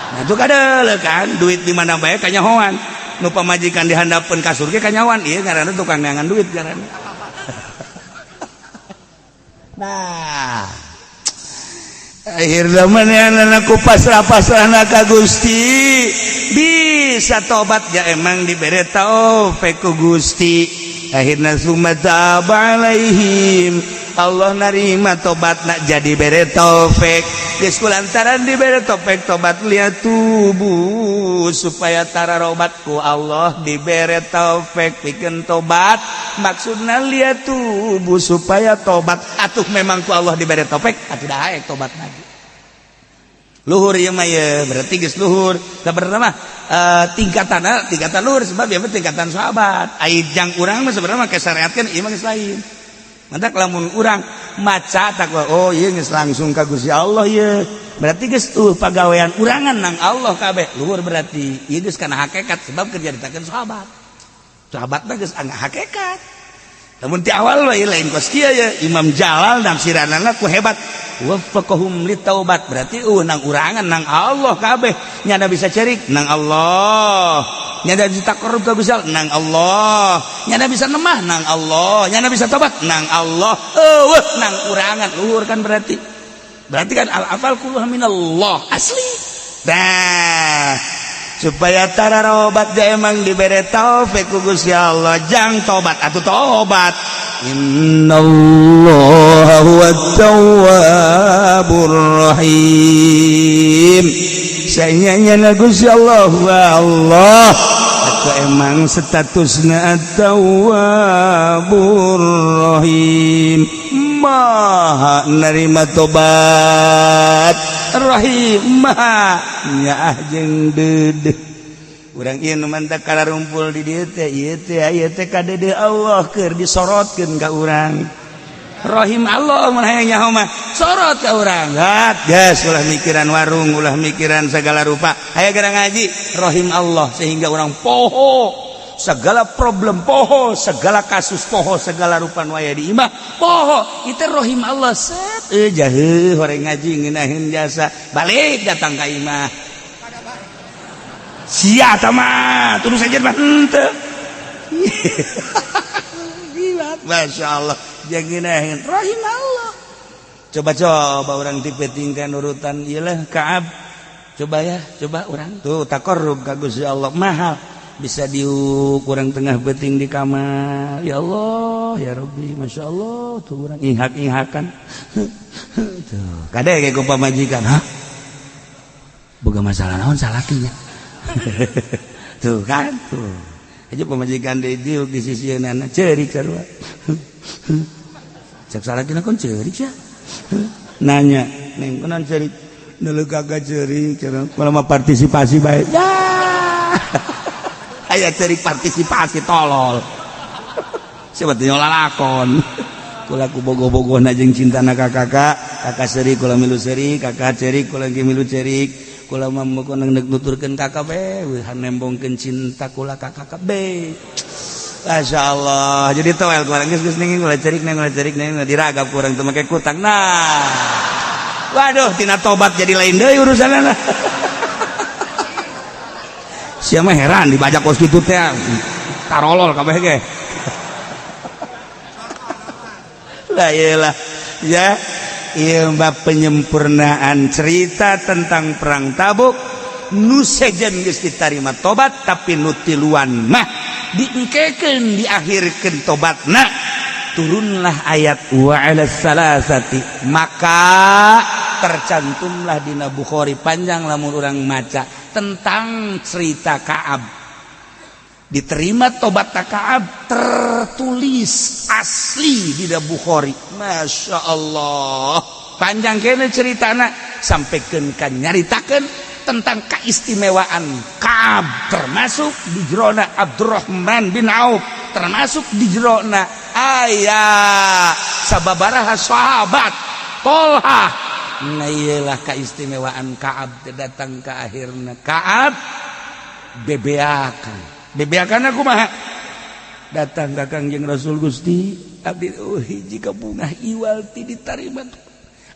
Nah itu kadele kan duit di mana bae kanyahoan. Nu pamajikan dihandapeun kasur ge kanyahoan, ieu ngaranna tukang neangan duit ngaranna. Nah, akhirna manehna ku pasrah-pasrahna ka Gusti bisa tobat ya emang dibere taufik ku Gusti. Akhirna summa taba alaihim, Allah narima tobatna jadi bere taufik. Geus kulantaran dibere taufik tobat liatubu supaya tararobat ku Allah dibere taufik pikeun tobat, maksudna liatubu supaya tobat. Atuh memang ku Allah dibere taufik atuh daek tobat lagi. Luhur ieu mah ye, berarti geus luhur. Sabenerna mah tingkatanna tingkatan luhur sebab ieu mah tingkatan sahabat. Ai jang urang mah sebenarnya mah kasyariatkeun ieu mah geus lain. Mantak lamun urang maca takwa oh ieu geus langsung ka Gusti Allah ieu. Berarti geus tuh pagawean urangan nang Allah kabeh. Luhur berarti ieu geus kana hakikat sebab keur caritakeun sahabat. Sahabat mah geus angga hakikat. Lamun ti awal mah ieu lain kos kieu ye, Imam Jalal nafsiranana ku hebat. Waffaqahum litaubat berarti nang urangan nang Allah kabeh. Nyada bisa cerik nang Allah. Nyada bisa taqarrub ka Gusti Allah nang Allah. Nyada bisa nemah nang Allah. Nyada bisa tobat nang Allah. Eueuh nang urangan luhur kan berarti. Berarti kan al afal kulluha minallah asli. Nah, supaya tararobat ja emang dibere taufik ku Gusti Allah jang tobat atuh tobat. Innallaha huwat tawwabur rahim. Sayanya Gusti Allah wa Allah atau emang statusna at-tawwabur rahim, maha nerima tobat, rahim maha nyaah jeung deudeuh. Urang ieu nu mantak kalarumpul di dieu teh ieu teh ieu teh kadeudeuh Allah keur disorotkeun ka urang. Rahim Allah mun hayang nyaho mah sorot ka urang. Gat geus ulah mikiran warung, ulah mikiran segala rupa. Aya gara ngaji rahim Allah sehingga urang poho segala problem, poho segala kasus, poho segala rupa nu aya di imah, poho itu rahim Allah. Set jaheuh horeng ngaji ngeunaheun jasa balik datang ka imah. Sia tah mah terus aja mah henteu. Masya Allah jangan rahim Allah. Coba-coba orang tipe tingkat urutan iyalah Kaab. Coba ya, coba orang tuh taqarrub ka Gusti Allah mahal. Bisa diuk kurang tengah beting di kamar. Ya Allah, ya Rabbi, Masya Allah, tuh orang inghak-inghakan. Tuh, kade kayak ku pamajikan, hah? Boga masalah naon salakinya? Tuh kan, tuh. Aja pamajikan di diuk di sisi nana ceurik sarua. Cek salakina, kon ceurik ya? Nanya, neng, kunaon ceurik? Neuleuh kagak ceurik, cenah. Kalau mah partisipasi bae. Ya. Aya ceurik partisipasi, tolol. Sebetulnya lalakon. Kula ku bogoh-bogohna jeung cintana ka kakak, kakak seurik kula milu seurik, kakak ceurik kula ge milu ceurik. Kula mah mun neuk nuturkeun kakak be, nembongkeun cinta kula ka kakak be. Masya Allah, jadi toel kurang, geus geus ning ulah ceurik, neng, ulah ceurik, neng, diragap kurang teu make kutang. Nah. Waduh, tina tobat jadi lain deui urusanna. Sia mah heran dibajak kos kitu teh. Tarolol kabeh ge. Lah iyalah ya, ieu bab penyempurnaan cerita tentang perang Tabuk. Nu sejen geus ditarima tobat, tapi nu tiluan mah diengkekeun, diakhirkeun tobatna, turunlah ayat wa 'ala salasati. Maka tercantumlah dina Bukhari, panjang lamun urang maca tentang cerita Ka'ab diterima tobat Ka'ab, tertulis asli di Bukhari. Masya Allah, panjang kene ceritana sampaikan kan nyaritakan tentang keistimewaan Ka'ab, termasuk di jerona Abdurrahman bin Auf, termasuk di jerona aya sababaraha sahabat, Tolhah. Nah, iyalah keistimewaan Ka'ab. Datang ke akhirnya Ka'ab bebeakan, bebeakan aku mah datang ke Kangjeng Rasul, "Gusti, abdi, oh, hiji bungah iwal ti ditarima.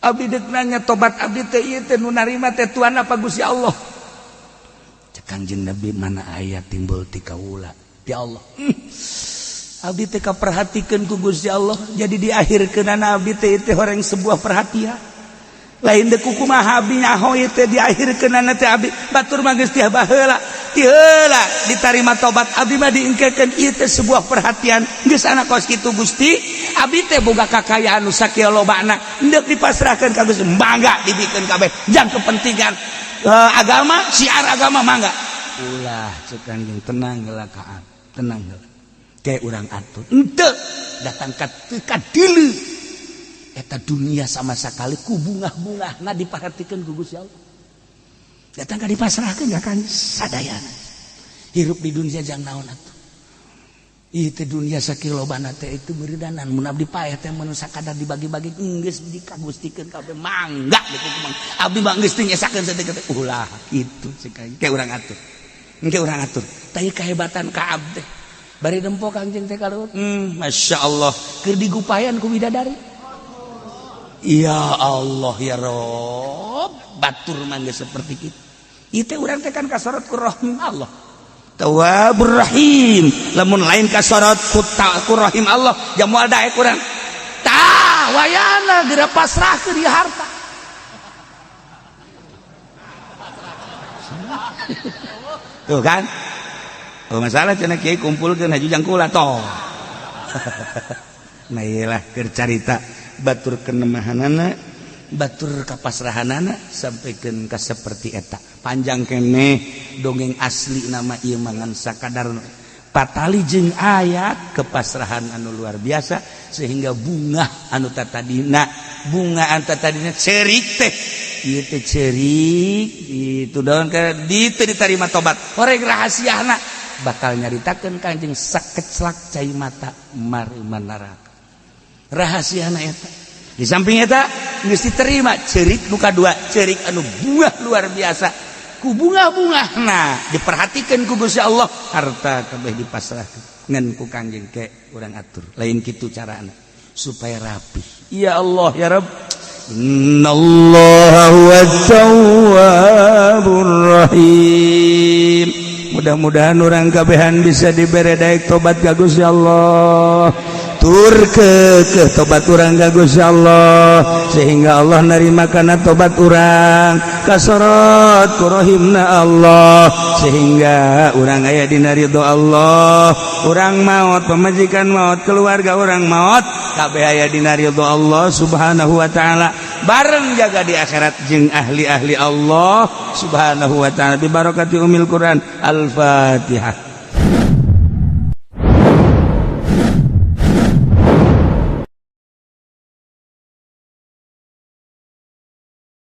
Abdi dek nanya, tobat abdi teh ieu teh nu narima teh Tuhan apa Gusti Allah?" Cek Kangjeng Nabi, "Mana aya timbul ti kaula, ti Allah. Abdi teh kaperhatikeun ku Gusti Allah, jadi di akhir keunana abdi teh teh orang sebuah perhatian lain dek kumaha abdi nyaho ieu teh. Di akhir keunana teh abdi batur mah geus ti baheula, ti heula ditarima tobat abdi mah diengkekeun. Ieu teh sebuah perhatian. Geus anak kos kitu, Gusti, abdi teh boga kakayaan nu sakieu lobana, endek dipasrahkeun ka Gusti. Mangga dibikeun kabeh jang kepentingan agama, syiar agama, mangga." "Ulah," cek Kangjeng, "tenang heula Kaab, tenang heula, kayak urang atur." Henteu, datang ka teu kadeuleu eta dunia sama sekali, ku bungah-bungahna diperhatikan ku Gusti Allah. Datang ka dipasrahkeun ka kan sadayana. Hirup di dunia jang naon atuh? Ieu teh dunia sakieu lobana teh itu meureunanan mun abdi paeh teh mun sakadar dibagi-bagi geus dikagustikeun kabeh, mangga kumaha abdi mah geus teu nyesakeun saeutik teh." Ulah kitu cek aing, kayak urang atur, engke urang atur. Tah, kehebatan Kaab teh bari nempo Kangjeng teh kaluhur, Masya Allah, keur digupayan ku bidadari. Ya Allah, ya Rob, batur mah geus seperti kitu. Ieu teh urang teh kan kasorot ku rahim Allah, Tawwabur Rahim. Lamun lain kasorot ku ku rahim Allah, jamu daek urang. Tah, wayana geura pasrahkeun ieu harta. Tuh kan. Oh, masalah cenah kiai kumpulkeun haju jang kula toh. Nah, iyalah keur carita batur kenemahanana, batur kapasrahanana sampaikan ka seperti eta. Panjang keneh dongeng asli nama ieu mangan sakadar patali jeung ayat kepasrahan anu luar biasa, sehingga bunga anu tatadina, bunga anu tatadina cerik teh ieu teh cerik itu daun ke di teu diterima tobat. Horeng rahasiana bakal nyaritakeun Kanjeng, sakeclak cai mata mareuman neraka rahasiana eta. Di samping eta geus diterima cerik nu kadua, cerik anu buah luar biasa, ku bunga-bunga. Nah, diperhatikan ku Gusti Allah, harta kabeh dipasrahkeun ngan ku Kangjeng, ke urang atur, lain kitu carana supaya rapi. Ya Allah, ya Rabb, innallaha huwa tawwabur rahim. Mudah-mudahan orang kabehan bisa dibere daek tobat ka Gusti Allah. Tur ke tobat urang ka Gusti Allah, sehingga Allah nerima kana tobat urang, kasorot ku rohimna Allah, sehingga urang aya dina ridho Allah. Urang maut, pamajikan maut, keluarga urang maut, kabeh aya dina ridho Allah Subhanahu wa Ta'ala, bareng jaga di akhirat jeung ahli-ahli Allah Subhanahu wa Ta'ala, bi barakati umil Quran. Al-Fatihah.